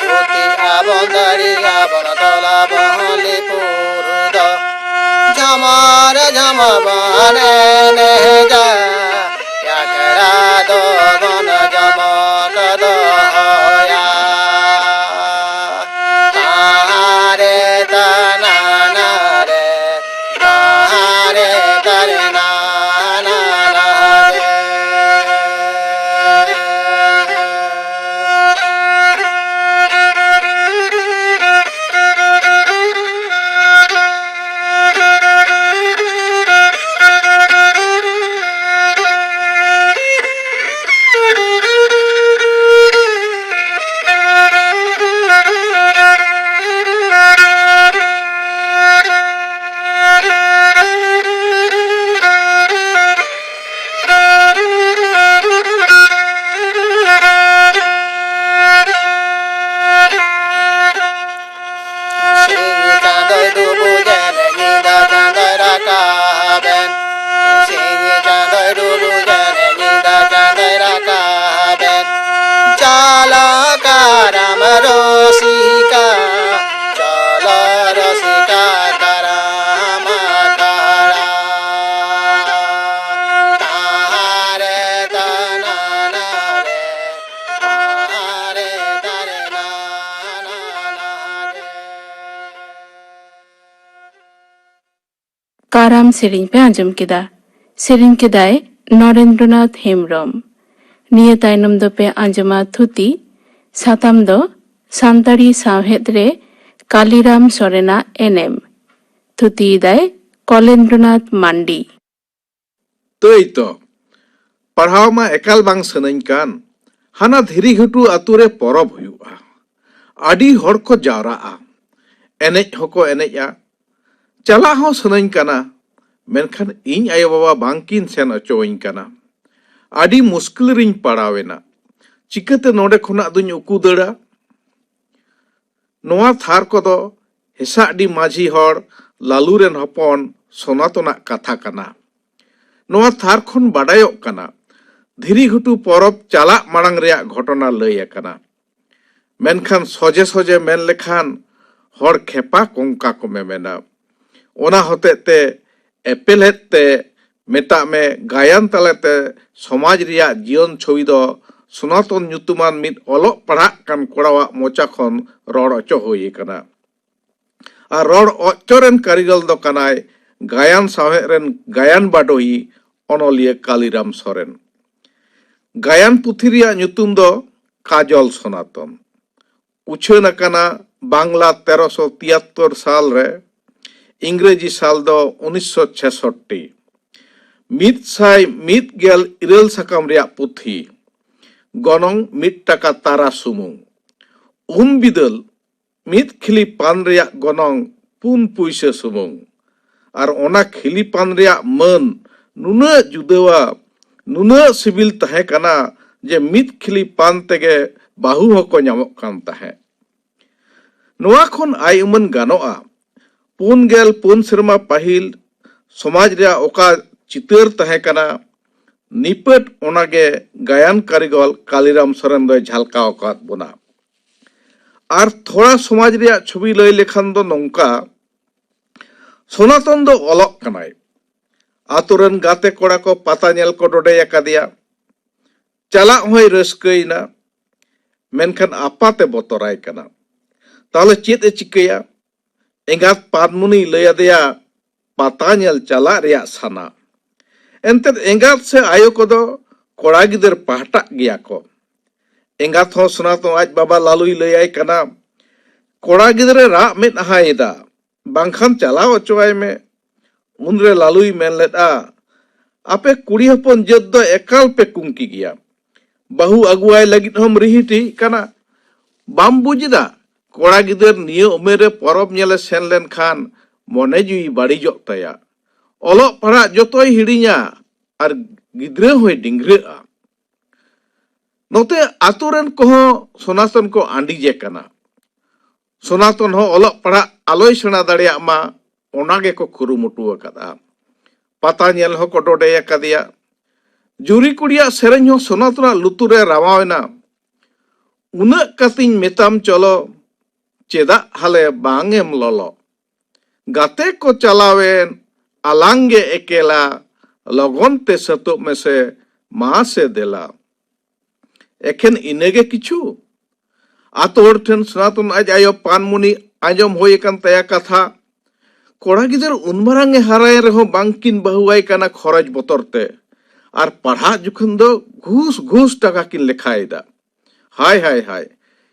ᱫᱷᱩᱛᱤᱜ ᱟᱵᱚᱱ, ᱫᱟᱲᱮᱜ ᱟᱵᱚᱱ, ᱛᱚᱞ ᱟᱵᱚᱱ ᱞᱤᱯᱩᱨ ᱫᱚ᱾ ᱡᱷᱟᱢᱟᱨ ᱡᱷᱟᱢᱟ ᱵᱚᱱ ᱮᱱᱮᱡᱟ᱾ ᱫᱚᱵᱚᱱ ᱡᱚᱢᱚᱠ ᱫᱚᱦᱚᱭᱟ᱾ ᱛᱟᱦᱟᱨᱮ ᱛᱟᱱᱟᱱᱟᱨᱮ, ᱛᱟᱦᱟᱨᱮ ᱛᱟᱨᱮ ᱱᱟᱱᱟᱱᱟᱨᱮ᱾ ᱥᱤᱧ ᱪᱟᱸᱫᱚᱭ ᱰᱩᱵᱩᱡᱮᱱ, ᱧᱤᱫᱟᱹ ᱪᱟᱸᱫᱚᱭ ᱨᱟᱠᱟᱵᱮᱱ᱾ ᱥᱤᱧ ᱪᱟᱸᱫᱚᱭ ᱰᱩᱵᱩᱡᱮᱱ, ᱧᱤᱫᱟᱹ ᱪᱟᱸᱫᱚᱭ ᱨᱟᱠᱟᱵᱮᱱ᱾ ᱪᱟᱞᱟ ᱠᱟᱨᱟᱢ ᱨᱚᱥᱤᱠᱟ, ᱪᱟᱞᱟ ᱨᱚᱥᱤᱠᱟ ᱠᱟᱨᱟᱢ ᱟᱠᱷᱲᱟ᱾ ᱛᱟᱦᱟᱨᱮ ᱛᱟᱱᱟᱱᱟᱨᱮ, ᱛᱟᱦᱟᱨᱮ ᱛᱟᱨᱮ ᱱᱟᱱᱟᱱᱟᱨᱮ᱾ ᱠᱟᱨᱟᱢ ᱥᱮᱨᱮᱧ ᱯᱮ ᱟᱸᱡᱚᱢ ᱠᱮᱫᱟ᱾ ᱥᱮᱨᱮᱧ ᱠᱮᱫᱟᱭ ᱱᱚᱨᱮᱱᱫᱨᱚᱱᱟᱛᱷ ᱦᱮᱢᱵᱽᱨᱚᱢ᱾ ᱱᱤᱭᱟᱹ ᱛᱟᱭᱱᱚᱢ ᱫᱚᱯᱮ ᱟᱸᱡᱚᱢᱟ ᱛᱷᱩᱛᱤ᱾ ᱥᱟᱛᱟᱢ ᱫᱚ ᱥᱟᱱᱛᱟᱲᱤ ᱥᱟᱶᱦᱮᱫ ᱨᱮ ᱠᱟᱞᱤᱨᱟᱢ ᱥᱚᱨᱮᱱᱟᱜ ᱮᱱᱮᱢ᱾ ᱛᱷᱩᱛᱤᱭᱮᱫᱟᱭ ᱠᱚᱞᱮᱱᱫᱨᱚᱱᱟᱛᱷ ᱢᱟᱱᱰᱤ᱾ ᱛᱟᱹᱭ ᱛᱚ, ᱯᱟᱲᱦᱟᱣ ᱢᱟ ᱮᱠᱟᱞ ᱵᱟᱝ ᱥᱟᱱᱟᱧ ᱠᱟᱱ᱾ ᱦᱟᱱᱟ ᱫᱷᱤᱨᱤ ᱜᱷᱩᱴᱩ ᱟᱛᱳ ᱨᱮ ᱯᱚᱨᱚᱵᱽ ᱦᱩᱭᱩᱜᱼᱟ᱾ ᱟᱹᱰᱤ ᱦᱚᱲ ᱠᱚ ᱡᱟᱣᱨᱟᱜᱼᱟ᱾ ᱮᱱᱮᱡ ᱦᱚᱸᱠᱚ ᱮᱱᱮᱡᱼᱟ᱾ ᱪᱟᱞᱟᱜ ᱦᱚᱸ ᱥᱟᱱᱟᱧ ᱠᱟᱱᱟ, ᱢᱮᱱᱠᱷᱟᱱ ᱤᱧ ᱟᱭᱳᱼᱵᱟᱵᱟ ᱵᱟᱝᱠᱤᱱ ᱥᱮᱱ ᱚᱪᱚᱣᱟᱹᱧ ᱠᱟᱱᱟ᱾ ᱟᱹᱰᱤ ᱢᱩᱥᱠᱤᱞ ᱨᱤᱧ ᱯᱟᱲᱟᱣ ᱮᱱᱟ᱾ ᱪᱤᱠᱟᱹᱛᱮ ᱱᱚᱰᱮ ᱠᱷᱚᱱᱟᱜ ᱫᱩᱧ ᱩᱠᱩ ᱫᱟᱹᱲᱟ? ᱱᱚᱣᱟ ᱛᱷᱟᱨ ᱠᱚᱫᱚ ᱦᱮᱥᱟᱜᱰᱤ ᱢᱟᱹᱡᱷᱤ ᱦᱚᱲ ᱞᱟᱞᱩ ᱨᱮᱱ ᱦᱚᱯᱚᱱ ᱥᱚᱱᱟᱛᱚᱱᱟᱜ ᱠᱟᱛᱷᱟ ᱠᱟᱱᱟ᱾ ᱱᱚᱣᱟ ᱛᱷᱟᱨ ᱠᱷᱚᱱ ᱵᱟᱰᱟᱭᱚᱜ ᱠᱟᱱᱟ, ᱫᱷᱤᱨᱤ ᱜᱷᱩᱴᱩ ᱯᱚᱨᱚᱵᱽ ᱪᱟᱞᱟᱜ ᱢᱟᱲᱟᱝ ᱨᱮᱭᱟᱜ ᱜᱷᱚᱴᱚᱱᱟ ᱞᱟᱹᱭ ᱟᱠᱟᱱᱟ᱾ ᱢᱮᱱᱠᱷᱟᱱ ᱥᱚᱡᱮ ᱥᱚᱡᱮ ᱢᱮᱱ ᱞᱮᱠᱷᱟᱱ ᱦᱚᱲ ᱠᱷᱮᱯᱟ ᱠᱚᱝᱠᱟ ᱠᱚ ᱢᱮᱢᱮᱱᱟ᱾ ᱚᱱᱟ ᱦᱚᱛᱮᱡ ᱛᱮ ᱮᱯᱮᱞᱦᱮᱫ ᱛᱮ ᱢᱮᱛᱟᱜ ᱢᱮ, ᱜᱟᱭᱟᱱ ᱛᱟᱞᱟᱛᱮ ᱥᱚᱢᱟᱡᱽ ᱨᱮᱭᱟᱜ ᱡᱤᱭᱚᱱ ᱪᱷᱚᱵᱤ ᱫᱚ ᱥᱚᱱᱟᱛᱚᱱ ᱧᱩᱛᱩᱢᱟᱱ ᱢᱤᱫ ᱚᱞᱚᱜ ᱯᱟᱲᱦᱟᱜ ᱠᱟᱱ ᱠᱚᱲᱟᱣᱟᱜ ᱢᱚᱪᱟ ᱠᱷᱚᱱ ᱨᱚᱲ ᱚᱪᱚ ᱦᱩᱭ ᱟᱠᱟᱱᱟ᱾ ᱟᱨ ᱨᱚᱲ ᱚᱪᱚ ᱨᱮᱱ ᱠᱟᱹᱨᱤᱜᱚᱞ ᱫᱚ ᱠᱟᱱᱟᱭ ᱜᱟᱭᱟᱱ ᱥᱟᱶᱦᱮᱫ ᱨᱮᱱ ᱜᱟᱭᱟᱱ ᱵᱟᱰᱚᱦᱤ ᱚᱱᱚᱞᱤᱭᱟᱹ ᱠᱟᱞᱤᱨᱟᱢ ᱥᱚᱨᱮᱱ᱾ ᱜᱟᱭᱟᱱ ᱯᱩᱛᱷᱤ ᱨᱮᱭᱟᱜ ᱧᱩᱛᱩᱢ ᱫᱚ ᱠᱟᱡᱚᱞ ᱥᱚᱱᱟᱛᱚᱱ᱾ ᱩᱪᱷᱟᱹᱱ ᱟᱠᱟᱱᱟ ᱵᱟᱝᱞᱟ ᱛᱮᱨᱚᱥᱚ ᱛᱤᱭᱟᱛᱛᱚᱨ ᱥᱟᱞ ᱨᱮ, ᱤᱝᱨᱮᱡᱤ ᱥᱟᱞ ᱫᱚ ᱩᱱᱤᱥᱥᱚ ᱪᱷᱮᱥᱚᱴᱴᱤ᱾ ᱢᱤᱫ ᱥᱟᱭ ᱢᱤᱫ ᱜᱮᱞ ᱤᱨᱟᱹᱞ ᱥᱟᱠᱟᱢ ᱨᱮᱭᱟᱜ ᱯᱩᱛᱷᱤ, ᱜᱚᱱᱚᱝ ᱢᱤᱫ ᱴᱟᱠᱟ ᱛᱟᱨᱟ ᱥᱩᱢᱩᱝ᱾ ᱩᱱ ᱵᱤᱫᱟᱹᱞ ᱢᱤᱫ ᱠᱷᱤᱞᱤ ᱯᱟᱱ ᱨᱮᱭᱟᱜ ᱜᱚᱱᱚᱝ ᱯᱩᱱ ᱯᱩᱭᱥᱟᱹ ᱥᱩᱢᱩᱝ᱾ ᱟᱨ ᱚᱱᱟ ᱠᱷᱤᱞᱤ ᱯᱟᱱ ᱨᱮᱭᱟᱜ ᱢᱟᱹᱱ ᱱᱩᱱᱟᱹᱜ ᱡᱩᱫᱟᱹᱣᱟ, ᱱᱩᱱᱟᱹᱜ ᱥᱤᱵᱤᱞ ᱛᱟᱦᱮᱸ ᱠᱟᱱᱟ ᱡᱮ ᱢᱤᱫ ᱠᱷᱤᱞᱤ ᱯᱟᱱ ᱛᱮᱜᱮ ᱵᱟᱹᱦᱩ ᱦᱚᱸᱠᱚ ᱧᱟᱢᱚᱜ ᱠᱟᱱ ᱛᱟᱦᱮᱸᱫ᱾ ᱱᱚᱣᱟ ᱠᱷᱚᱱ ᱟᱭ ᱩᱢᱟᱹᱱ ᱜᱟᱱᱚᱜᱼᱟ, ᱯᱩᱱ ᱜᱮᱞ ᱯᱩᱱ ᱥᱮᱨᱢᱟ ᱯᱟᱹᱦᱤᱞ ᱥᱚᱢᱟᱡᱽ ᱨᱮᱭᱟᱜ ᱚᱠᱟ ᱪᱤᱛᱟᱹᱨ ᱛᱟᱦᱮᱸ ᱠᱟᱱᱟ, ᱱᱤᱯᱟᱹᱴ ᱚᱱᱟᱜᱮ ᱜᱟᱭᱟᱱ ᱠᱟᱹᱨᱤᱜᱚᱞ ᱠᱟᱞᱤᱨᱟᱢ ᱥᱚᱨᱮᱱ ᱫᱚᱭ ᱡᱷᱟᱞᱠᱟᱣ ᱟᱠᱟᱫ ᱵᱚᱱᱟ᱾ ᱟᱨ ᱛᱷᱚᱲᱟ ᱥᱚᱢᱟᱡᱽ ᱨᱮᱭᱟᱜ ᱪᱷᱚᱵᱤ ᱞᱟᱹᱭ ᱞᱮᱠᱷᱟᱱ ᱫᱚ ᱱᱚᱝᱠᱟ, ᱥᱚᱱᱟᱛᱚᱱ ᱫᱚ ᱚᱞᱚᱜ ᱠᱟᱱᱟᱭ᱾ ᱟᱛᱳ ᱨᱮᱱ ᱜᱟᱛᱮ ᱠᱚᱲᱟ ᱠᱚ ᱯᱟᱛᱟ ᱧᱮᱞ ᱠᱚ ᱰᱚᱰᱮ ᱟᱠᱟᱫᱮᱭᱟ᱾ ᱪᱟᱞᱟᱜ ᱦᱚᱸᱭ ᱨᱟᱹᱥᱠᱟᱹᱭᱮᱱᱟ, ᱢᱮᱱᱠᱷᱟᱱ ᱟᱯᱟᱛᱮ ᱵᱚᱛᱚᱨᱟᱭ ᱠᱟᱱᱟ᱾ ᱛᱟᱦᱚᱞᱮ ᱪᱮᱫ ᱮ ᱪᱤᱠᱟᱹᱭᱟ? ᱮᱸᱜᱟᱛ ᱯᱟᱫᱢᱩᱱᱤᱭ ᱞᱟᱹᱭ ᱟᱫᱮᱭᱟ ᱯᱟᱛᱟ ᱧᱮᱞ ᱪᱟᱞᱟᱜ ᱨᱮᱭᱟᱜ ᱥᱟᱱᱟ᱾ ᱮᱱᱛᱮᱫ ᱮᱸᱜᱟᱛ ᱥᱮ ᱟᱭᱳ ᱠᱚᱫᱚ ᱠᱚᱲᱟ ᱜᱤᱫᱟᱹᱨ ᱯᱟᱦᱴᱟᱜ ᱜᱮᱭᱟ ᱠᱚ᱾ ᱮᱸᱜᱟᱛ ᱦᱚᱸ ᱥᱚᱱᱟᱛᱚᱱ ᱟᱡ ᱵᱟᱵᱟ ᱞᱟᱞᱩᱭ ᱞᱟᱹᱭᱟᱭ ᱠᱟᱱᱟ, ᱠᱚᱲᱟ ᱜᱤᱫᱽᱨᱟᱹ ᱨᱟᱜ ᱢᱮᱫᱦᱟᱭᱮᱫᱟ, ᱵᱟᱝᱠᱷᱟᱱ ᱪᱟᱞᱟᱣ ᱚᱪᱚᱣᱟᱭ ᱢᱮ᱾ ᱩᱱᱨᱮ ᱞᱟᱞᱩᱭ ᱢᱮᱱ ᱞᱮᱫᱼᱟ, ᱟᱯᱮ ᱠᱩᱲᱤ ᱦᱚᱯᱚᱱ ᱡᱟᱹᱛ ᱫᱚ ᱮᱠᱟᱞ ᱯᱮ ᱠᱩᱝᱠᱤ ᱜᱮᱭᱟ᱾ ᱵᱟᱹᱦᱩ ᱟᱹᱜᱩᱣᱟᱭ ᱞᱟᱹᱜᱤᱫ ᱦᱚᱸᱢ ᱨᱤᱦᱤᱴᱤᱜ ᱠᱟᱱᱟ᱾ ᱵᱟᱢ ᱵᱩᱡᱽ ᱮᱫᱟ? ᱠᱚᱲᱟ ᱜᱤᱫᱟᱹᱨ ᱱᱤᱭᱟᱹ ᱩᱢᱮᱨ ᱨᱮ ᱯᱚᱨᱚᱵᱽ ᱧᱮᱞᱮ ᱥᱮᱱ ᱞᱮᱱᱠᱷᱟᱱ ᱢᱚᱱᱮ ᱡᱤᱣᱤ ᱵᱟᱹᱲᱤᱡᱚᱜ ᱛᱟᱭᱟ᱾ ᱚᱞᱚᱜ ᱯᱟᱲᱦᱟᱜ ᱡᱚᱛᱚᱭ ᱦᱤᱲᱤᱧᱟ ᱟᱨ ᱜᱤᱫᱽᱨᱟᱹ ᱦᱚᱸᱭ ᱰᱤᱝᱜᱽᱨᱟᱹᱜᱼᱟ᱾ ᱱᱚᱛᱮ ᱟᱛᱳ ᱨᱮᱱ ᱠᱚᱦᱚᱸ ᱥᱚᱱᱟᱛᱚᱱ ᱠᱚ ᱟᱸᱰᱤᱡᱮ ᱠᱟᱱᱟ᱾ ᱥᱚᱱᱟᱛᱚᱱ ᱦᱚᱸ ᱚᱞᱚᱜ ᱯᱟᱲᱦᱟᱜ ᱟᱞᱚᱭ ᱥᱮᱬᱟ ᱫᱟᱲᱮᱭᱟᱜ ᱢᱟ, ᱚᱱᱟ ᱜᱮᱠᱚ ᱠᱩᱨᱩᱢᱩᱴᱩ ᱟᱠᱟᱫᱼᱟ᱾ ᱯᱟᱛᱟ ᱧᱮᱞ ᱦᱚᱸᱠᱚ ᱰᱚᱰᱮ ᱟᱠᱟᱫᱮᱭᱟ᱾ ᱡᱩᱨᱤ ᱠᱩᱲᱤᱭᱟᱜ ᱥᱮᱨᱮᱧ ᱦᱚᱸ ᱥᱚᱱᱟᱛᱚᱱᱟᱜ ᱞᱩᱛᱩᱨ ᱨᱮ ᱨᱟᱣᱟᱣ ᱮᱱᱟ, ᱩᱱᱟᱹᱜ ᱠᱟᱛᱤᱧ ᱢᱮᱛᱟᱢ ᱪᱚᱞᱚ, ᱪᱮᱫᱟᱜ ᱦᱟᱞᱮ ᱵᱟᱝ ᱮᱢ ᱞᱚᱞᱚ? ᱜᱟᱛᱮ ᱠᱚ ᱪᱟᱞᱟᱣᱮᱱ, ᱟᱞᱟᱝ ᱜᱮ ᱮᱠᱮᱞᱟ, ᱞᱚᱜᱚᱱ ᱛᱮ ᱥᱟᱹᱛᱚᱜ ᱢᱮᱥᱮ, ᱢᱟᱥᱮ ᱫᱮᱞᱟ᱾ ᱮᱠᱷᱮᱱ ᱤᱱᱟᱹᱜᱮ ᱠᱤᱪᱷᱩ? ᱟᱛᱳ ᱦᱚᱲ ᱴᱷᱮᱱ ᱥᱚᱱᱟᱛᱚᱱ ᱟᱡ ᱟᱭᱳ ᱯᱟᱱᱢᱩᱱᱤ ᱟᱸᱡᱚᱢ ᱦᱩᱭ ᱟᱠᱟᱱ ᱛᱟᱭᱟ ᱠᱟᱛᱷᱟ᱾ ᱠᱚᱲᱟ ᱜᱤᱫᱟᱹᱨ ᱩᱱ ᱢᱟᱨᱟᱝ ᱮ ᱦᱟᱨᱟᱭᱮᱱ ᱨᱮᱦᱚᱸ ᱵᱟᱝ ᱠᱤᱱ ᱵᱟᱹᱦᱩᱣᱟᱭ ᱠᱟᱱᱟ ᱠᱷᱚᱨᱚᱪ ᱵᱚᱛᱚᱨ ᱛᱮ, ᱟᱨ ᱯᱟᱲᱦᱟᱜ ᱡᱚᱠᱷᱚᱱ ᱫᱚ ᱜᱷᱩᱥ ᱜᱷᱩᱥ ᱴᱟᱠᱟ ᱠᱤᱱ ᱞᱮᱠᱷᱟᱭᱮᱫᱟ᱾ ᱦᱟᱭ ᱦᱟᱭ ᱦᱟᱭ,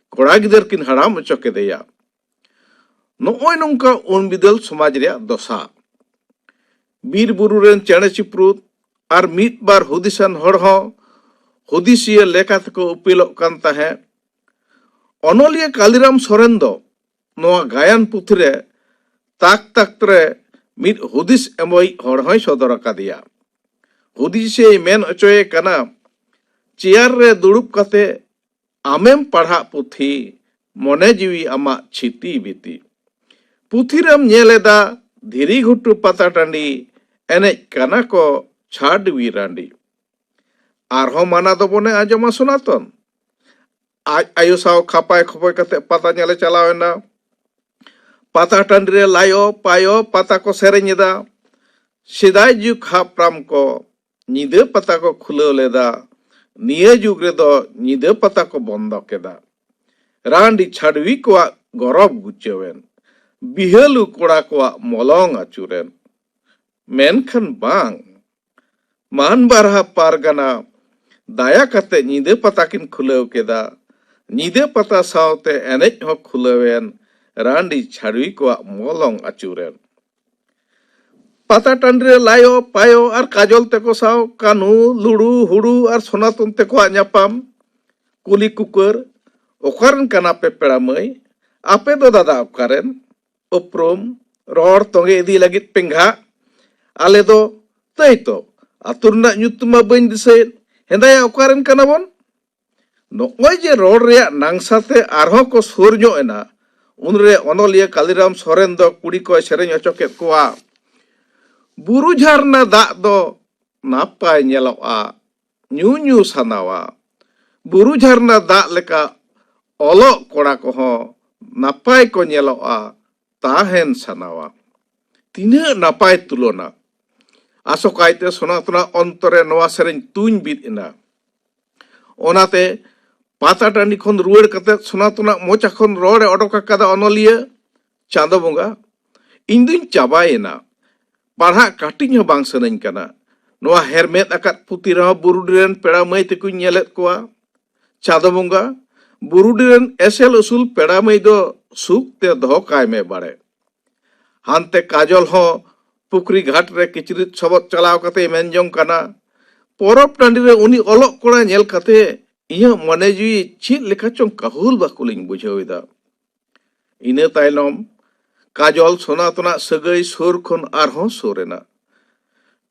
ᱠᱚᱲᱟ ᱜᱤᱫᱟᱹᱨ ᱠᱤᱱ ᱦᱟᱲᱟᱢ ᱦᱚᱪᱚ ᱠᱮᱫᱮᱭᱟ᱾ ᱱᱚᱜᱼᱚᱭ ᱱᱚᱝᱠᱟ ᱩᱱ ᱵᱤᱫᱟᱹᱞ ᱥᱚᱢᱟᱡᱽ ᱨᱮᱭᱟᱜ ᱫᱚᱥᱟ᱾ ᱵᱤᱨ ᱵᱩᱨᱩ ᱨᱮᱱ ᱪᱮᱬᱮ ᱪᱤᱯᱨᱩᱫ ᱟᱨ ᱢᱤᱫ ᱵᱟᱨ ᱦᱩᱫᱤᱥᱟᱱ ᱦᱚᱲ ᱦᱚᱸ ᱦᱩᱫᱤᱥᱤᱭᱟᱹ ᱞᱮᱠᱟ ᱛᱮᱠᱚ ᱩᱯᱮᱞᱚᱜ ᱠᱟᱱ ᱛᱟᱦᱮᱸᱫ᱾ ᱚᱱᱚᱞᱤᱭᱟᱹ ᱠᱟᱞᱤᱨᱟᱢ ᱥᱚᱨᱮᱱ ᱫᱚ ᱱᱚᱣᱟ ᱜᱟᱭᱟᱱ ᱯᱩᱛᱷᱤ ᱨᱮ ᱛᱟᱠ ᱛᱟᱠ ᱨᱮ ᱢᱤᱫ ᱦᱩᱫᱤᱥ ᱮᱢᱚᱭᱤᱡ ᱦᱚᱲ ᱦᱚᱸᱭ ᱥᱚᱫᱚᱨ ᱟᱠᱟᱫᱮᱭᱟ᱾ ᱦᱩᱫᱤᱥᱮᱭ ᱢᱮᱱ ᱦᱚᱪᱚᱭᱮ ᱠᱟᱱᱟ, ᱪᱮᱭᱟᱨ ᱨᱮ ᱫᱩᱲᱩᱵ ᱠᱟᱛᱮ ᱟᱢᱮᱢ ᱯᱟᱲᱦᱟᱜ ᱯᱩᱛᱷᱤ, ᱢᱚᱱᱮ ᱡᱤᱣᱤ ᱟᱢᱟᱜ ᱪᱷᱤᱛᱤ ᱵᱤᱛᱤ᱾ ᱯᱩᱛᱷᱤ ᱨᱮᱢ ᱧᱮᱞ ᱮᱫᱟ ᱫᱷᱤᱨᱤ ᱜᱷᱩᱴᱩ ᱯᱟᱛᱟ ᱴᱟᱺᱰᱤ, ᱮᱱᱮᱡ ᱠᱟᱱᱟ ᱠᱚ ᱪᱷᱟᱰᱣᱤ ᱨᱟᱺᱰᱤ᱾ ᱟᱨᱦᱚᱸ ᱢᱟᱱᱟ ᱫᱚᱵᱚᱱᱮ ᱟᱸᱡᱚᱢᱟ ᱥᱚᱱᱟᱛᱚᱱ᱾ ᱟᱡ ᱟᱭᱳ ᱥᱟᱶ ᱠᱷᱟᱯᱟᱭ ᱠᱷᱚᱯᱚᱭ ᱠᱟᱛᱮ ᱯᱟᱛᱟ ᱧᱮᱞᱮ ᱪᱟᱞᱟᱣ ᱮᱱᱟ᱾ ᱯᱟᱛᱟ ᱴᱟᱺᱰᱤ ᱨᱮ ᱞᱟᱭᱚ ᱯᱟᱭᱚ ᱯᱟᱛᱟ ᱠᱚ ᱥᱮᱨᱮᱧ ᱮᱫᱟ᱾ ᱥᱮᱫᱟᱭ ᱡᱩᱜᱽ ᱦᱟᱯᱲᱟᱢ ᱠᱚ ᱧᱤᱫᱟᱹ ᱯᱟᱛᱟ ᱠᱚ ᱠᱷᱩᱞᱟᱹᱣ ᱞᱮᱫᱟ᱾ ᱱᱤᱭᱟᱹ ᱡᱩᱜᱽ ᱨᱮᱫᱚ ᱧᱤᱫᱟᱹ ᱯᱟᱛᱟ ᱠᱚ ᱵᱚᱱᱫᱚ ᱠᱮᱫᱟ᱾ ᱨᱟᱺᱰᱤ ᱪᱷᱟᱰᱣᱤ ᱠᱚᱣᱟᱜ ᱜᱚᱨᱚᱵ ᱜᱩᱪᱟᱹᱣᱮᱱ, ᱵᱤᱦᱟᱹᱞᱩ ᱠᱚᱲᱟ ᱠᱚᱣᱟᱜ ᱢᱚᱞᱚᱝ ᱟᱹᱪᱩᱨᱮᱱ᱾ ᱢᱮᱱᱠᱷᱟᱱ ᱵᱟᱝ, ᱢᱟᱱ ᱵᱟᱨᱦᱟ ᱯᱟᱨᱜᱟᱱᱟ ᱫᱟᱭᱟ ᱠᱟᱛᱮ ᱧᱤᱫᱟᱹ ᱯᱟᱛᱟ ᱠᱤᱱ ᱠᱷᱩᱞᱟᱹᱣ ᱠᱮᱫᱟ᱾ ᱧᱤᱫᱟᱹ ᱯᱟᱛᱟ ᱥᱟᱶᱛᱮ ᱮᱱᱮᱡ ᱦᱚᱸ ᱠᱷᱩᱞᱟᱹᱣᱮᱱ, ᱨᱟᱺᱰᱤ ᱪᱷᱟᱰᱣᱤ ᱠᱚᱣᱟᱜ ᱢᱚᱞᱚᱝ ᱟᱹᱪᱩᱨᱮᱱ᱾ ᱯᱟᱛᱟ ᱴᱟᱺᱰᱤ ᱨᱮ ᱞᱟᱭᱚ ᱯᱟᱭᱚ ᱟᱨ ᱠᱟᱡᱚᱞ ᱛᱮᱠᱚ ᱥᱟᱶ ᱠᱟᱹᱱᱦᱩ, ᱞᱩᱲᱩ, ᱦᱩᱲᱩ ᱟᱨ ᱥᱚᱱᱟᱛᱚᱱ ᱛᱮᱠᱚᱣᱟᱜ ᱧᱟᱯᱟᱢ᱾ ᱠᱩᱞᱤ ᱠᱩᱠᱟᱹᱨ, ᱚᱠᱟᱨᱮᱱ ᱠᱟᱱᱟ ᱯᱮ ᱯᱮᱲᱟ ᱢᱟᱹᱭ? ᱟᱯᱮ ᱫᱚ ᱫᱟᱫᱟ ᱚᱠᱟᱨᱮᱱ? ᱩᱯᱨᱩᱢ, ᱨᱚᱲ ᱛᱚᱸᱜᱮ ᱤᱫᱤ ᱞᱟᱹᱜᱤᱫ ᱯᱮᱸᱜᱷᱟᱜ᱾ ᱟᱞᱮ ᱫᱚ ᱛᱟᱹᱭᱛᱚ, ᱟᱹᱛᱩ ᱨᱮᱱᱟᱜ ᱧᱩᱛᱩᱢ ᱢᱟ ᱵᱟᱹᱧ ᱫᱤᱥᱟᱹᱭᱮᱫ᱾ ᱦᱮᱸᱫᱟᱭᱟ, ᱚᱠᱟᱨᱮᱱ ᱠᱟᱱᱟ ᱵᱚᱱ? ᱱᱚᱜᱼᱚᱭ ᱡᱮ ᱨᱚᱲ ᱨᱮᱭᱟᱜ ᱱᱟᱝᱥᱟ ᱛᱮ ᱟᱨᱦᱚᱸ ᱠᱚ ᱥᱩᱨ ᱧᱚᱜ ᱮᱱᱟ, ᱩᱱᱨᱮ ᱚᱱᱚᱞᱤᱭᱟᱹ ᱠᱟᱞᱤᱨᱟᱢ ᱥᱚᱨᱮᱱ ᱫᱚ ᱠᱩᱲᱤ ᱠᱚᱭ ᱥᱮᱨᱮᱧ ᱦᱚᱪᱚ ᱠᱮᱫ ᱠᱚᱣᱟ᱾ ᱵᱩᱨᱩ ᱡᱷᱟᱨᱱᱟ ᱫᱟᱜ ᱫᱚ ᱱᱟᱯᱟᱭ ᱧᱮᱞᱚᱜᱼᱟ, ᱧᱩ ᱧᱩ ᱥᱟᱱᱟᱣᱟ᱾ ᱵᱩᱨᱩ ᱡᱷᱟᱨᱱᱟ ᱫᱟᱜ ᱞᱮᱠᱟ ᱚᱞᱚᱜ ᱠᱚᱲᱟ ᱠᱚᱦᱚᱸ ᱱᱟᱯᱟᱭ ᱠᱚ ᱧᱮᱞᱚᱜᱼᱟ, ᱛᱟᱦᱮᱱ ᱥᱟᱱᱟᱣᱟ᱾ ᱛᱤᱱᱟᱹᱜ ᱱᱟᱯᱟᱭ ᱛᱩᱞᱚᱱᱟ! ᱟᱥᱚᱠᱟᱭᱛᱮ ᱥᱚᱱᱟᱛᱚᱱᱟᱜ ᱚᱱᱛᱚᱨ ᱨᱮ ᱱᱚᱣᱟ ᱥᱮᱨᱮᱧ ᱛᱩᱧ ᱵᱤᱫ ᱮᱱᱟ᱾ ᱚᱱᱟᱛᱮ ᱯᱟᱛᱟ ᱴᱟᱺᱰᱤ ᱠᱷᱚᱱ ᱨᱩᱣᱟᱹᱲ ᱠᱟᱛᱮ ᱥᱚᱱᱟᱛᱚᱱᱟᱜ ᱢᱚᱪᱟ ᱠᱷᱚᱱ ᱨᱚᱲ ᱮ ᱚᱰᱚᱠ ᱟᱠᱟᱫᱟ ᱚᱱᱚᱞᱤᱭᱟᱹ, "ᱪᱟᱸᱫᱚ ᱵᱚᱸᱜᱟ, ᱤᱧ ᱫᱩᱧ ᱪᱟᱵᱟᱭᱮᱱᱟ᱾ ᱯᱟᱲᱦᱟᱜ ᱠᱟᱹᱴᱤᱡ ᱦᱚᱸ ᱵᱟᱝ ᱥᱟᱱᱟᱧ ᱠᱟᱱᱟ᱾ ᱱᱚᱣᱟ ᱦᱮᱨᱢᱮᱫ ᱟᱠᱟᱫ ᱯᱩᱛᱷᱤ ᱨᱮᱦᱚᱸ ᱵᱩᱨᱩᱰᱤ ᱨᱮᱱ ᱯᱮᱲᱟ ᱢᱟᱹᱭ ᱛᱟᱠᱚᱧ ᱧᱮᱞᱮᱫ ᱠᱚᱣᱟ᱾ ᱪᱟᱸᱫᱚ ᱵᱚᱸᱜᱟ, ᱵᱩᱨᱩᱰᱤ ᱨᱮᱱ ᱮᱥᱮᱞ ᱩᱥᱩᱞ ᱯᱮᱲᱟ ᱢᱟᱹᱭ ᱫᱚ ᱥᱩᱠ ᱛᱮ ᱫᱚᱦᱚ ᱠᱟᱭ ᱢᱮ ᱵᱟᱲᱮ᱾" ᱦᱟᱱᱛᱮ ᱠᱟᱡᱚᱞ ᱦᱚᱸ ᱯᱩᱠᱷᱨᱤ ᱜᱷᱟᱴ ᱨᱮ ᱠᱤᱪᱨᱤᱡ ᱥᱚᱵᱚᱫ ᱪᱟᱞᱟᱣ ᱠᱟᱛᱮ ᱢᱮᱱ ᱡᱚᱝ ᱠᱟᱱᱟ, "ᱯᱚᱨᱚᱵᱽ ᱴᱟᱺᱰᱤ ᱨᱮ ᱩᱱᱤ ᱚᱞᱚᱜ ᱠᱚᱲᱟ ᱧᱮᱞ ᱠᱟᱛᱮ ᱤᱧᱟᱹᱜ ᱢᱚᱱᱮ ᱡᱤᱣᱤ ᱪᱮᱫ ᱞᱮᱠᱟ ᱪᱚᱝ ᱠᱟᱹᱦᱩᱞ ᱵᱟᱹᱠᱩᱞᱤᱧ ᱵᱩᱡᱷᱟᱹᱣ ᱮᱫᱟ᱾" ᱤᱱᱟᱹ ᱛᱟᱭᱱᱚᱢ ᱠᱟᱡᱚᱞ ᱥᱚᱱᱟᱛᱚᱱᱟᱜ ᱥᱟᱹᱜᱟᱹᱭ ᱥᱩᱨ ᱠᱷᱚᱱ ᱟᱨᱦᱚᱸ ᱥᱩᱨ ᱮᱱᱟ᱾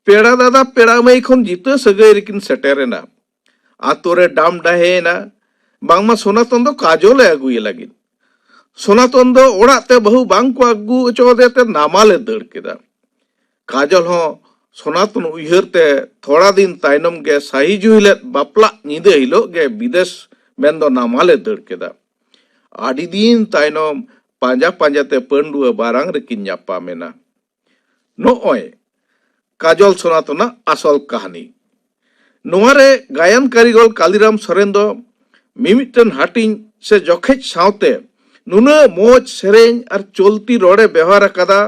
ᱯᱮᱲᱟ ᱫᱟᱫᱟ ᱯᱮᱲᱟ ᱢᱟᱹᱭ ᱠᱷᱚᱱ ᱡᱤᱛᱟᱹ ᱥᱟᱹᱜᱟᱹᱭ ᱨᱮᱠᱤᱱ ᱥᱮᱴᱮᱨ ᱮᱱᱟ᱾ ᱟᱛᱳ ᱨᱮ ᱰᱟᱢ ᱰᱟᱦᱮᱭᱮᱱᱟ, ᱵᱟᱝᱢᱟ ᱥᱚᱱᱟᱛᱚᱱ ᱫᱚ ᱠᱟᱡᱚᱞ ᱮ ᱟᱹᱜᱩᱭᱮ ᱞᱟᱹᱜᱤᱫ᱾ ᱥᱚᱱᱟᱛᱚᱱ ᱫᱚ ᱚᱲᱟᱜ ᱛᱮ ᱵᱟᱹᱦᱩ ᱵᱟᱝ ᱠᱚ ᱟᱹᱜᱩ ᱦᱚᱪᱚ ᱟᱫᱮ ᱛᱮ ᱱᱟᱢᱟᱞ ᱮ ᱫᱟᱹᱲ ᱠᱮᱫᱟ᱾ ᱠᱟᱡᱚᱞ ᱦᱚᱸ ᱥᱚᱱᱟᱛᱚᱱ ᱩᱭᱦᱟᱹᱨ ᱛᱮ ᱛᱷᱚᱲᱟ ᱫᱤᱱ ᱛᱟᱭᱱᱚᱢ ᱜᱮ ᱥᱟᱦᱤ ᱡᱩᱦᱤ ᱞᱮᱫ ᱵᱟᱯᱞᱟᱜ ᱧᱤᱫᱟᱹ ᱦᱤᱞᱳᱜ ᱜᱮ ᱵᱤᱫᱮᱥ ᱢᱮᱱᱫᱚ ᱱᱟᱢᱟᱞ ᱮ ᱫᱟᱹᱲ ᱠᱮᱫᱟ᱾ ᱟᱹᱰᱤ ᱫᱤᱱ ᱛᱟᱭᱱᱚᱢ ᱯᱟᱸᱡᱟ ᱯᱟᱸᱡᱟ ᱛᱮ ᱯᱟᱹᱱᱰᱩᱣᱟᱹ ᱵᱟᱨᱟᱝ ᱨᱮᱠᱤᱱ ᱧᱟᱯᱟᱢ ᱮᱱᱟ᱾ ᱱᱚᱜᱼᱚᱭ ᱠᱟᱡᱚᱞ ᱥᱚᱱᱟᱛᱚᱱᱟᱜ ᱟᱥᱚᱞ ᱠᱟᱹᱦᱱᱤ᱾ ᱱᱚᱣᱟ ᱨᱮ ᱜᱟᱭᱟᱱ ᱠᱟᱹᱨᱤᱜᱚᱞ ᱠᱟᱞᱤᱨᱟᱢ ᱥᱚᱨᱮᱱ ᱫᱚ ᱢᱤᱢᱤᱫᱴᱟᱝ ᱦᱟᱹᱴᱤᱧ ᱥᱮ ᱡᱚᱠᱷᱮᱡ ᱥᱟᱶᱛᱮ ᱱᱩᱱᱟᱹᱜ ᱢᱚᱡᱽ ᱥᱮᱨᱮᱧ ᱟᱨ ᱪᱚᱞᱛᱤ ᱨᱚᱲᱮ ᱵᱮᱣᱦᱟᱨ ᱟᱠᱟᱫᱟ,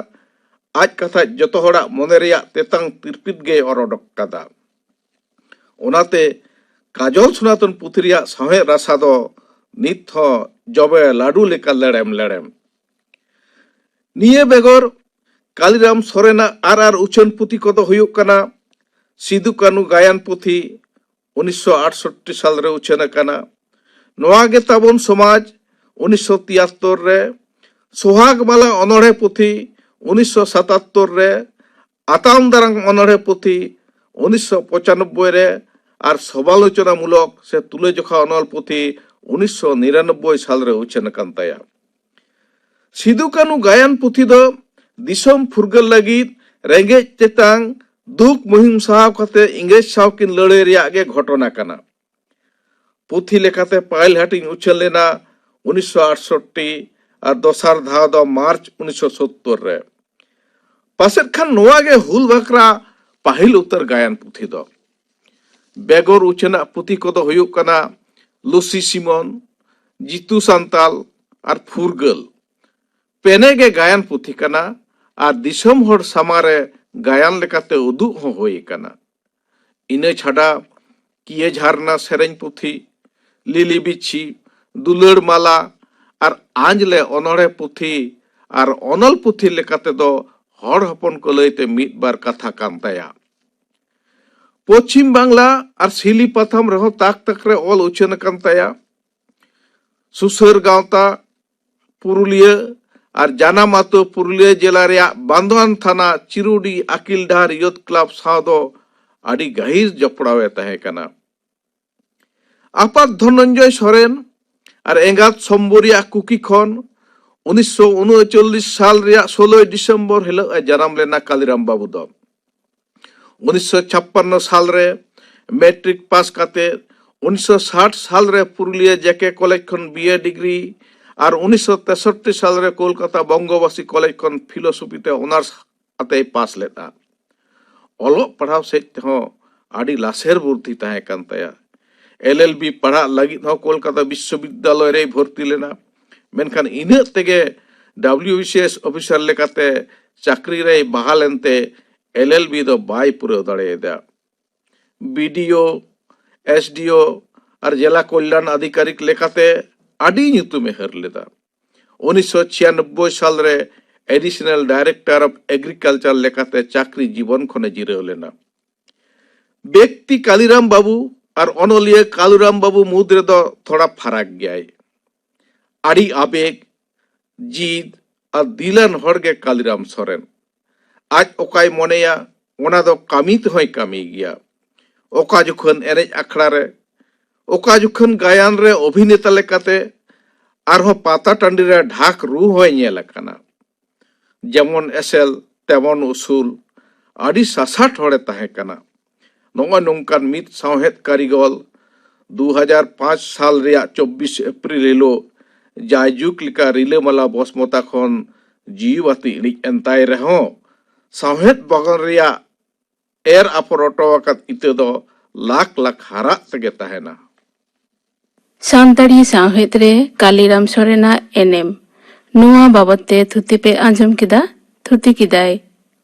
ᱟᱡ ᱠᱟᱛᱷᱟ ᱡᱚᱛᱚ ᱦᱚᱲᱟᱜ ᱢᱚᱱᱮ ᱨᱮᱭᱟᱜ ᱛᱮᱛᱟᱝ ᱛᱤᱨᱯᱤᱛ ᱜᱮᱭ ᱚᱨ ᱚᱰᱚᱠ ᱠᱟᱫᱟ᱾ ᱚᱱᱟᱛᱮ ᱠᱟᱡᱚᱞ ᱥᱚᱱᱟᱛᱚᱱ ᱯᱩᱛᱷᱤ ᱨᱮᱭᱟᱜ ᱥᱟᱶᱦᱮᱫ ᱨᱟᱥᱟ ᱫᱚ ᱱᱤᱛ ᱦᱚᱸ ᱡᱚᱵᱮ ᱞᱟᱹᱰᱩ ᱞᱮᱠᱟ ᱞᱮᱲᱮᱢ ᱞᱮᱲᱮᱢ᱾ ᱱᱤᱭᱟᱹ ᱵᱮᱜᱚᱨ ᱠᱟᱞᱤᱨᱟᱢ ᱥᱚᱨᱮᱱᱟᱜ ᱟᱨ ᱟᱨ ᱩᱪᱷᱟᱹᱱ ᱯᱩᱛᱷᱤ ᱠᱚᱫᱚ ᱦᱩᱭᱩᱜ ᱠᱟᱱᱟ ᱥᱤᱫᱩ ᱠᱟᱹᱱᱩ ᱜᱟᱭᱟᱱ ᱯᱩᱛᱷᱤ, ᱩᱱᱤᱥᱥᱚ ᱟᱴᱥᱚᱴᱴᱤ ᱥᱟᱞ ᱨᱮ ᱩᱪᱷᱟᱹᱱ ᱟᱠᱟᱱᱟ᱾ ᱱᱚᱣᱟ ᱜᱮ ᱛᱟᱵᱚᱱ ᱥᱚᱢᱟᱡᱽ, ᱩᱱᱤᱥᱥᱚ ᱛᱤᱭᱟᱛᱛᱚᱨ ᱨᱮ, ᱥᱚᱦᱟᱜᱽ ᱢᱟᱞᱟ ᱚᱱᱚᱬᱦᱮ ᱯᱩᱛᱷᱤ, ᱩᱱᱤᱥᱥᱚ ᱥᱟᱛᱟᱛᱛᱚᱨ ᱨᱮ, ᱟᱛᱟᱝ ᱫᱟᱨᱟᱢ ᱚᱱᱚᱬᱦᱮ ᱯᱩᱛᱷᱤ, ᱩᱱᱤᱥᱥᱚ ᱯᱚᱸᱪᱟᱱᱚᱵᱵᱳᱭ ᱨᱮ, ᱟᱨ ᱥᱚᱢᱟᱞᱳᱪᱚᱱᱟ ᱢᱩᱞᱚᱠ ᱥᱮ ᱛᱩᱞᱟᱹᱡᱚᱠᱷᱟ ᱚᱱᱚᱞ ᱯᱩᱛᱷᱤ, ᱩᱱᱤᱥᱥᱚ ᱱᱤᱨᱟᱱᱚᱵᱵᱳᱭ ᱥᱟᱞ ᱨᱮ ᱩᱪᱷᱟᱹᱱ ᱟᱠᱟᱱ ᱛᱟᱭᱟ᱾ ᱥᱤᱫᱩ ᱠᱟᱹᱱᱩ ᱜᱟᱭᱟᱱ ᱯᱩᱛᱷᱤ ᱫᱚ ᱫᱤᱥᱚᱢ ᱯᱷᱩᱨᱜᱟᱹᱞ ᱞᱟᱹᱜᱤᱫ ᱨᱮᱸᱜᱮᱡ ᱛᱮᱛᱟᱝ ᱫᱩᱠ ᱢᱩᱦᱤᱢ ᱥᱟᱦᱟᱣ ᱠᱟᱛᱮ ᱤᱝᱨᱮᱡᱽ ᱥᱟᱶ ᱠᱤᱱ ᱞᱟᱹᱲᱦᱟᱹᱭ ᱨᱮᱭᱟᱜ ᱜᱮ ᱜᱷᱚᱴᱚᱱᱟ ᱠᱟᱱᱟ᱾ ᱯᱩᱛᱷᱤ ᱞᱮᱠᱟᱛᱮ ᱯᱟᱹᱦᱤᱞ ᱦᱟᱹᱴᱤᱧ ᱩᱪᱷᱟᱹᱱ ᱞᱮᱱᱟ ᱩᱱᱤᱥᱥᱚ ᱟᱴᱥᱚᱴᱴᱤ ᱟᱨ ᱫᱚᱥᱟᱨ ᱫᱷᱟᱣ ᱫᱚ ᱢᱟᱨᱪ ᱩᱱᱤᱥᱥᱚ ᱥᱳᱛᱛᱳᱨ ᱨᱮ᱾ ᱯᱟᱥᱮᱫ ᱠᱷᱟᱱ ᱱᱚᱣᱟ ᱜᱮ ᱦᱩᱞ ᱵᱟᱠᱷᱨᱟ ᱯᱟᱹᱦᱤᱞ ᱩᱛᱟᱹᱨ ᱜᱟᱭᱟᱱ ᱯᱩᱛᱷᱤ ᱫᱚ᱾ ᱵᱮᱜᱚᱨ ᱩᱪᱷᱟᱹᱱᱟᱜ ᱯᱩᱛᱷᱤ ᱠᱚᱫᱚ ᱦᱩᱭᱩᱜ ᱠᱟᱱᱟ ᱞᱩᱥᱤ ᱥᱤᱢᱚᱱ, ᱡᱤᱛᱩ ᱥᱟᱱᱛᱟᱞ ᱟᱨ ᱯᱷᱩᱨᱜᱟᱹᱞ᱾ ᱯᱮᱱᱮ ᱜᱮ ᱜᱟᱭᱟᱱ ᱯᱩᱛᱷᱤ ᱠᱟᱱᱟ ᱟᱨ ᱫᱤᱥᱚᱢ ᱦᱚᱲ ᱥᱟᱢᱟᱝ ᱨᱮ ᱜᱟᱭᱟᱱ ᱞᱮᱠᱟᱛᱮ ᱩᱫᱩᱜ ᱦᱚᱸ ᱦᱩᱭ ᱟᱠᱟᱱᱟ᱾ ᱤᱱᱟᱹ ᱪᱷᱟᱰᱟ ᱠᱤᱭᱟᱹ ᱡᱷᱟᱨᱱᱟ ᱥᱮᱨᱮᱧ ᱯᱩᱛᱷᱤ, ᱞᱤᱞᱤ ᱵᱤᱪᱷᱤ, ᱫᱩᱞᱟᱹᱲ ᱢᱟᱞᱟ ᱟᱨ ᱟᱸᱡᱽᱞᱮ ᱚᱱᱚᱬᱦᱮ ᱯᱩᱛᱷᱤ ᱟᱨ ᱚᱱᱚᱞ ᱯᱩᱛᱷᱤ ᱞᱮᱠᱟᱛᱮ ᱫᱚ ᱦᱚᱲ ᱦᱚᱯᱚᱱ ᱠᱚ ᱞᱟᱹᱭᱛᱮ ᱢᱤᱫ ᱵᱟᱨ ᱠᱟᱛᱷᱟ ᱠᱟᱱ ᱛᱟᱭᱟ᱾ ᱯᱚᱪᱷᱤᱢ ᱵᱟᱝᱞᱟ ᱟᱨ ᱥᱤᱞᱤ ᱯᱟᱛᱷᱟᱢ ᱨᱮᱦᱚᱸ ᱛᱟᱠ ᱛᱟᱠ ᱨᱮ ᱚᱞ ᱩᱪᱷᱟᱹᱱ ᱟᱠᱟᱱ ᱛᱟᱭᱟ᱾ ᱥᱩᱥᱟᱹᱨ ᱜᱟᱶᱛᱟ ᱯᱩᱨᱩᱞᱤᱭᱟᱹ ᱟᱨ ᱡᱟᱱᱟᱢ ᱟᱹᱛᱩ ᱯᱩᱨᱩᱞᱤᱭᱟᱹ ᱡᱮᱞᱟ ᱨᱮᱭᱟᱜ ᱵᱟᱱᱫᱳᱣᱟᱱ ᱛᱷᱟᱱᱟ ᱪᱤᱨᱩᱰᱤ ᱟᱹᱠᱤᱞ ᱰᱟᱦᱟᱨ ᱭᱩᱛᱷ ᱠᱞᱟᱵᱽ ᱥᱟᱶ ᱫᱚ ᱟᱹᱰᱤ ᱜᱟᱹᱦᱤᱨ ᱡᱚᱯᱲᱟᱣ ᱮ ᱛᱟᱦᱮᱸ ᱠᱟᱱᱟ᱾ ᱟᱯᱟᱛ ᱫᱷᱚᱱᱚᱱᱡᱚᱭ ᱥᱚᱨᱮᱱ ᱟᱨ ᱮᱸᱜᱟᱛ ᱥᱚᱢᱵᱚᱨᱤᱭᱟ ᱠᱩᱠᱤ ᱠᱷᱚᱱ ᱩᱱᱤᱥᱥᱚ ᱩᱱᱩᱪᱚᱞᱞᱤᱥ ᱥᱟᱞ ᱨᱮᱭᱟᱜ ᱥᱳᱞᱳᱭ ᱰᱤᱥᱮᱢᱵᱚᱨ ᱦᱤᱞᱳᱜ ᱮ ᱡᱟᱱᱟᱢ ᱞᱮᱱᱟ ᱠᱟᱞᱤᱨᱟᱢ ᱵᱟᱹᱵᱩ ᱫᱚ᱾ ᱩᱱᱤᱥᱥᱚ ᱪᱷᱟᱯᱯᱟᱱᱱᱚ ᱥᱟᱞ ᱨᱮ ᱢᱮᱴᱨᱤᱠ ᱯᱟᱥ ᱠᱟᱛᱮ ᱩᱱᱤᱥᱥᱚ ᱥᱟᱴ ᱥᱟᱞ ᱨᱮ ᱯᱩᱨᱩᱞᱤᱭᱟᱹ ᱡᱮᱠᱮ ᱠᱚᱞᱮᱡᱽ ᱠᱷᱚᱱ ᱵᱤ ᱮ ᱰᱤᱜᱽᱨᱤ ᱟᱨ ᱩᱱᱤᱥᱥᱚ ᱛᱮᱥᱚᱴᱴᱤ ᱥᱟᱞ ᱨᱮ ᱠᱳᱞᱠᱟᱛᱟ ᱵᱚᱝᱜᱚᱵᱟᱥᱤ ᱠᱚᱞᱮᱡᱽ ᱠᱷᱚᱱ ᱯᱷᱤᱞᱳᱥᱚᱯᱷᱤ ᱛᱮ ᱚᱱᱟᱨᱥ ᱟᱛᱮᱭ ᱯᱟᱥ ᱞᱮᱫᱼᱟ᱾ ᱚᱞᱚᱜ ᱯᱟᱲᱦᱟᱣ ᱥᱮᱫ ᱛᱮᱦᱚᱸ ᱟᱹᱰᱤ ᱞᱟᱥᱮᱨ ᱵᱩᱨᱫᱷᱤ ᱛᱟᱦᱮᱸ ᱠᱟᱱ ᱛᱟᱭᱟ᱾ ᱮᱞ ᱮᱞ ᱵᱤ ᱯᱟᱲᱦᱟᱜ ᱞᱟᱹᱜᱤᱫ ᱦᱚᱸ ᱠᱳᱞᱠᱟᱛᱟ ᱵᱤᱥᱥᱚᱵᱤᱫᱽᱫᱟᱞᱚᱭ ᱨᱮᱭ ᱵᱷᱚᱨᱛᱤ ᱞᱮᱱᱟ, ᱢᱮᱱᱠᱷᱟᱱ ᱤᱱᱟᱹᱜ ᱛᱮᱜᱮ W B C S officer ᱞᱮᱠᱟᱛᱮ ᱪᱟᱹᱠᱨᱤ ᱨᱮᱭ ᱵᱟᱦᱟᱞ ᱮᱱᱛᱮ ᱮᱞ ᱮᱞ ᱵᱤ ᱫᱚ ᱵᱟᱭ ᱯᱩᱨᱟᱹᱣ ᱫᱟᱲᱮᱭᱟᱫᱟ᱾ ᱵᱤ ᱰᱤ ᱳ, ᱮᱥ ᱰᱤ ᱳ ᱟᱨ ᱡᱮᱞᱟ ᱠᱚᱞᱭᱟᱱ ᱟᱫᱷᱤᱠᱟᱨᱤᱠ ᱞᱮᱠᱟᱛᱮ ᱟᱹᱰᱤ ᱧᱩᱛᱩᱢᱮ ᱦᱟᱹᱨ ᱞᱮᱫᱟ᱾ ᱩᱱᱤᱥᱥᱚ ᱪᱷᱤᱭᱟᱱᱚᱵᱵᱳᱭ ᱥᱟᱞ ᱨᱮ Additional Director of Agriculture ᱞᱮᱠᱟᱛᱮ ᱪᱟᱹᱠᱨᱤ ᱡᱤᱵᱚᱱ ᱠᱷᱚᱱᱮ ᱡᱤᱨᱟᱹᱣ ᱞᱮᱱᱟ᱾ ᱵᱮᱠᱛᱤ ᱠᱟᱞᱤᱨᱟᱢ ᱵᱟᱹᱵᱩ ᱟᱨ ᱚᱱᱚᱞᱤᱭᱟᱹ ᱠᱟᱞᱩᱨᱟᱢ ᱵᱟᱹᱵᱩ ᱢᱩᱫᱽ ᱨᱮᱫᱚ ᱛᱷᱚᱲᱟ ᱯᱷᱟᱨᱟᱠ ᱜᱮᱭᱟᱭ᱾ ᱟᱹᱰᱤ ᱟᱵᱮᱜᱽ, ᱡᱤᱫ ᱟᱨ ᱫᱤᱞᱟᱱ ᱦᱚᱲ ᱜᱮ ᱠᱟᱞᱤᱨᱟᱢ ᱥᱚᱨᱮᱱ᱾ ᱟᱡ ᱚᱠᱟᱭ ᱢᱚᱱᱮᱭᱟ, ᱚᱱᱟ ᱫᱚ ᱠᱟᱹᱢᱤ ᱛᱮᱦᱚᱸᱭ ᱠᱟᱹᱢᱤ ᱜᱮᱭᱟ᱾ ᱚᱠᱟ ᱡᱚᱠᱷᱚᱱ ᱮᱱᱮᱡ ᱟᱠᱷᱲᱟ ᱨᱮ, ᱚᱠᱟ ᱡᱚᱠᱷᱚᱱ ᱜᱟᱭᱟᱱ ᱨᱮ ᱚᱵᱷᱤᱱᱮᱛᱟ ᱞᱮᱠᱟᱛᱮ, ᱟᱨᱦᱚᱸ ᱯᱟᱛᱟ ᱴᱟᱺᱰᱤ ᱨᱮ ᱰᱷᱟᱠ ᱨᱩ ᱦᱚᱸᱭ ᱧᱮᱞ ᱟᱠᱟᱱᱟ᱾ ᱡᱮᱢᱚᱱ ᱮᱥᱮᱞ ᱛᱮᱢᱚᱱ ᱩᱥᱩᱞ, ᱟᱹᱰᱤ ᱥᱟᱥᱟᱴ ᱦᱚᱲᱮ ᱛᱟᱦᱮᱸ ᱠᱟᱱᱟ᱾ ᱱᱚᱜᱼᱚᱭ ᱱᱚᱝᱠᱟᱱ ᱢᱤᱫ ᱥᱟᱶᱦᱮᱫ ᱠᱟᱹᱨᱤᱜᱚᱞ ᱫᱩ ᱦᱟᱡᱟᱨ ᱯᱟᱸᱪ ᱥᱟᱞ ᱨᱮᱭᱟᱜ ᱪᱚᱵᱵᱤᱥ ᱮᱯᱨᱤᱞ ᱦᱤᱞᱳᱜ ᱡᱟᱭᱡᱩᱜᱽ ᱞᱮᱠᱟ ᱨᱤᱞᱟᱹᱢᱟᱞᱟ ᱵᱚᱥᱢᱚᱛᱟ ᱠᱷᱚᱱ ᱡᱤᱣᱤ ᱵᱟᱹᱛᱤ ᱤᱬᱤᱡ ᱮᱱ ᱛᱟᱭ ᱨᱮᱦᱚᱸ, ᱥᱟᱶᱦᱮᱫ ᱵᱟᱜᱟᱱ ᱨᱮᱭᱟᱜ ᱮᱨ ᱟᱯᱷᱚᱨ ᱦᱚᱴᱚ ᱟᱠᱟᱫ ᱤᱛᱟᱹ ᱫᱚ ᱞᱟᱠᱷ ᱞᱟᱠᱷ ᱦᱟᱨᱟᱜ ᱛᱮᱜᱮ ᱛᱟᱦᱮᱱᱟ᱾ ᱥᱟᱱᱛᱟᱲᱤ ᱥᱟᱶᱦᱮᱫ ᱨᱮ ᱠᱟᱞᱤᱨᱟᱢ ᱥᱚᱨᱮᱱᱟᱜ ᱮᱱᱮᱢ, ᱱᱚᱣᱟ ᱵᱟᱵᱚᱛ ᱛᱮ ᱛᱷᱩᱛᱤ ᱯᱮ ᱟᱸᱡᱚᱢ ᱠᱮᱫᱟ᱾ ᱛᱷᱩᱛᱤ ᱠᱮᱫᱟᱭ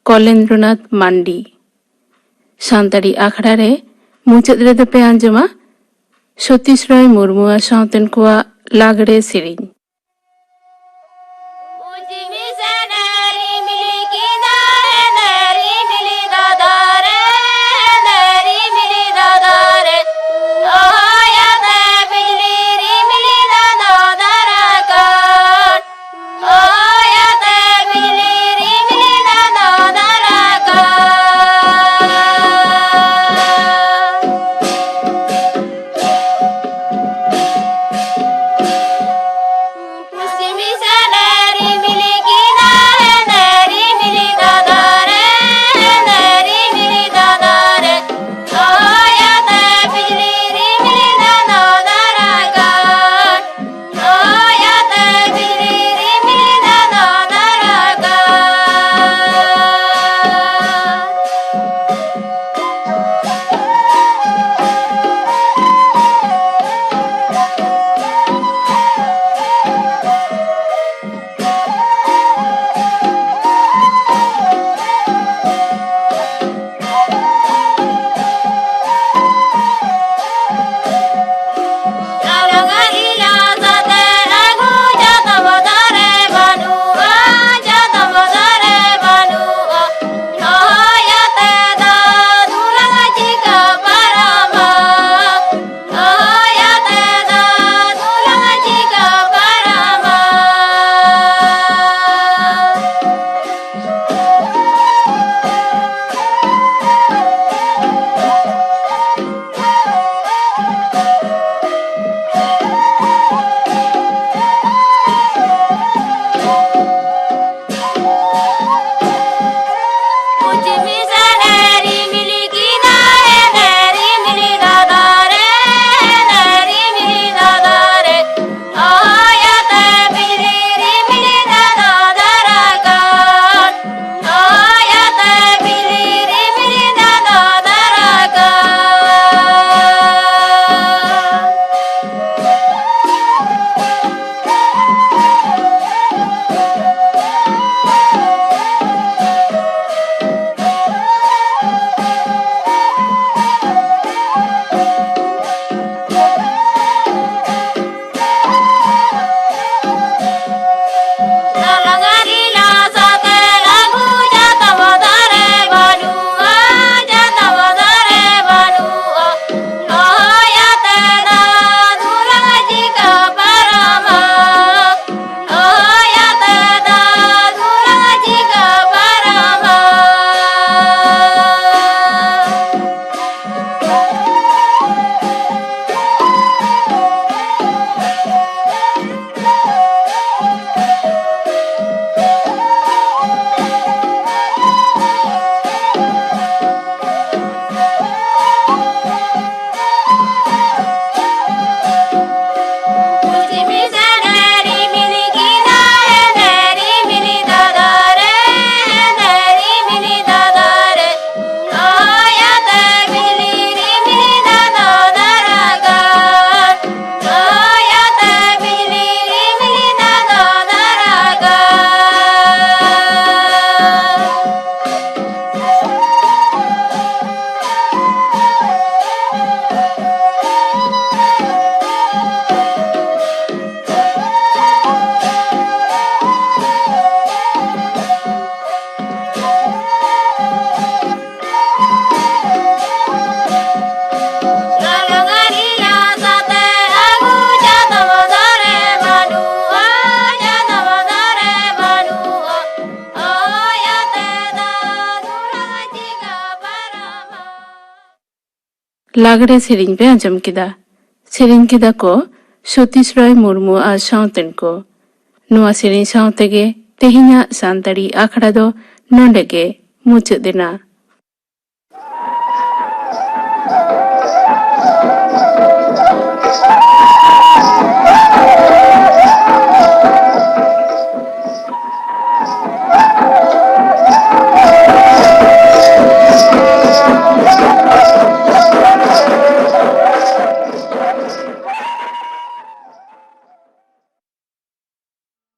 ᱠᱚᱞᱮᱱᱫᱨᱚᱱᱟᱛᱷ ᱢᱟᱱᱰᱤ᱾ ᱥᱟᱱᱛᱟᱲᱤ ᱟᱠᱷᱲᱟ ᱨᱮ ᱢᱩᱪᱟᱹᱫ ᱨᱮᱫᱚ ᱯᱮ ᱟᱸᱡᱚᱢᱟ ᱥᱚᱛᱤᱥ ᱨᱚᱭ ᱢᱩᱨᱢᱩ ᱟᱨ ᱥᱟᱶᱛᱮᱱ ᱠᱚᱣᱟᱜ ᱞᱟᱜᱽᱲᱮ ᱥᱮᱨᱮᱧ᱾ ᱞᱟᱜᱽᱲᱮ ᱥᱮᱨᱮᱧ ᱯᱮ ᱟᱸᱡᱚᱢ ᱠᱮᱫᱟ᱾ ᱥᱮᱨᱮᱧ ᱠᱮᱫᱟ ᱠᱚ ᱥᱚᱛᱤᱥ ᱨᱚᱭ ᱢᱩᱨᱢᱩ ᱟᱨ ᱥᱟᱶᱛᱮᱱ ᱠᱚ᱾ ᱱᱚᱣᱟ ᱥᱮᱨᱮᱧ ᱥᱟᱶ ᱛᱮᱜᱮ ᱛᱮᱦᱮᱧᱟᱜ ᱥᱟᱱᱛᱟᱲᱤ ᱟᱠᱷᱲᱟ ᱫᱚ ᱱᱚᱰᱮ ᱜᱮ ᱢᱩᱪᱟᱹᱫ ᱮᱱᱟ᱾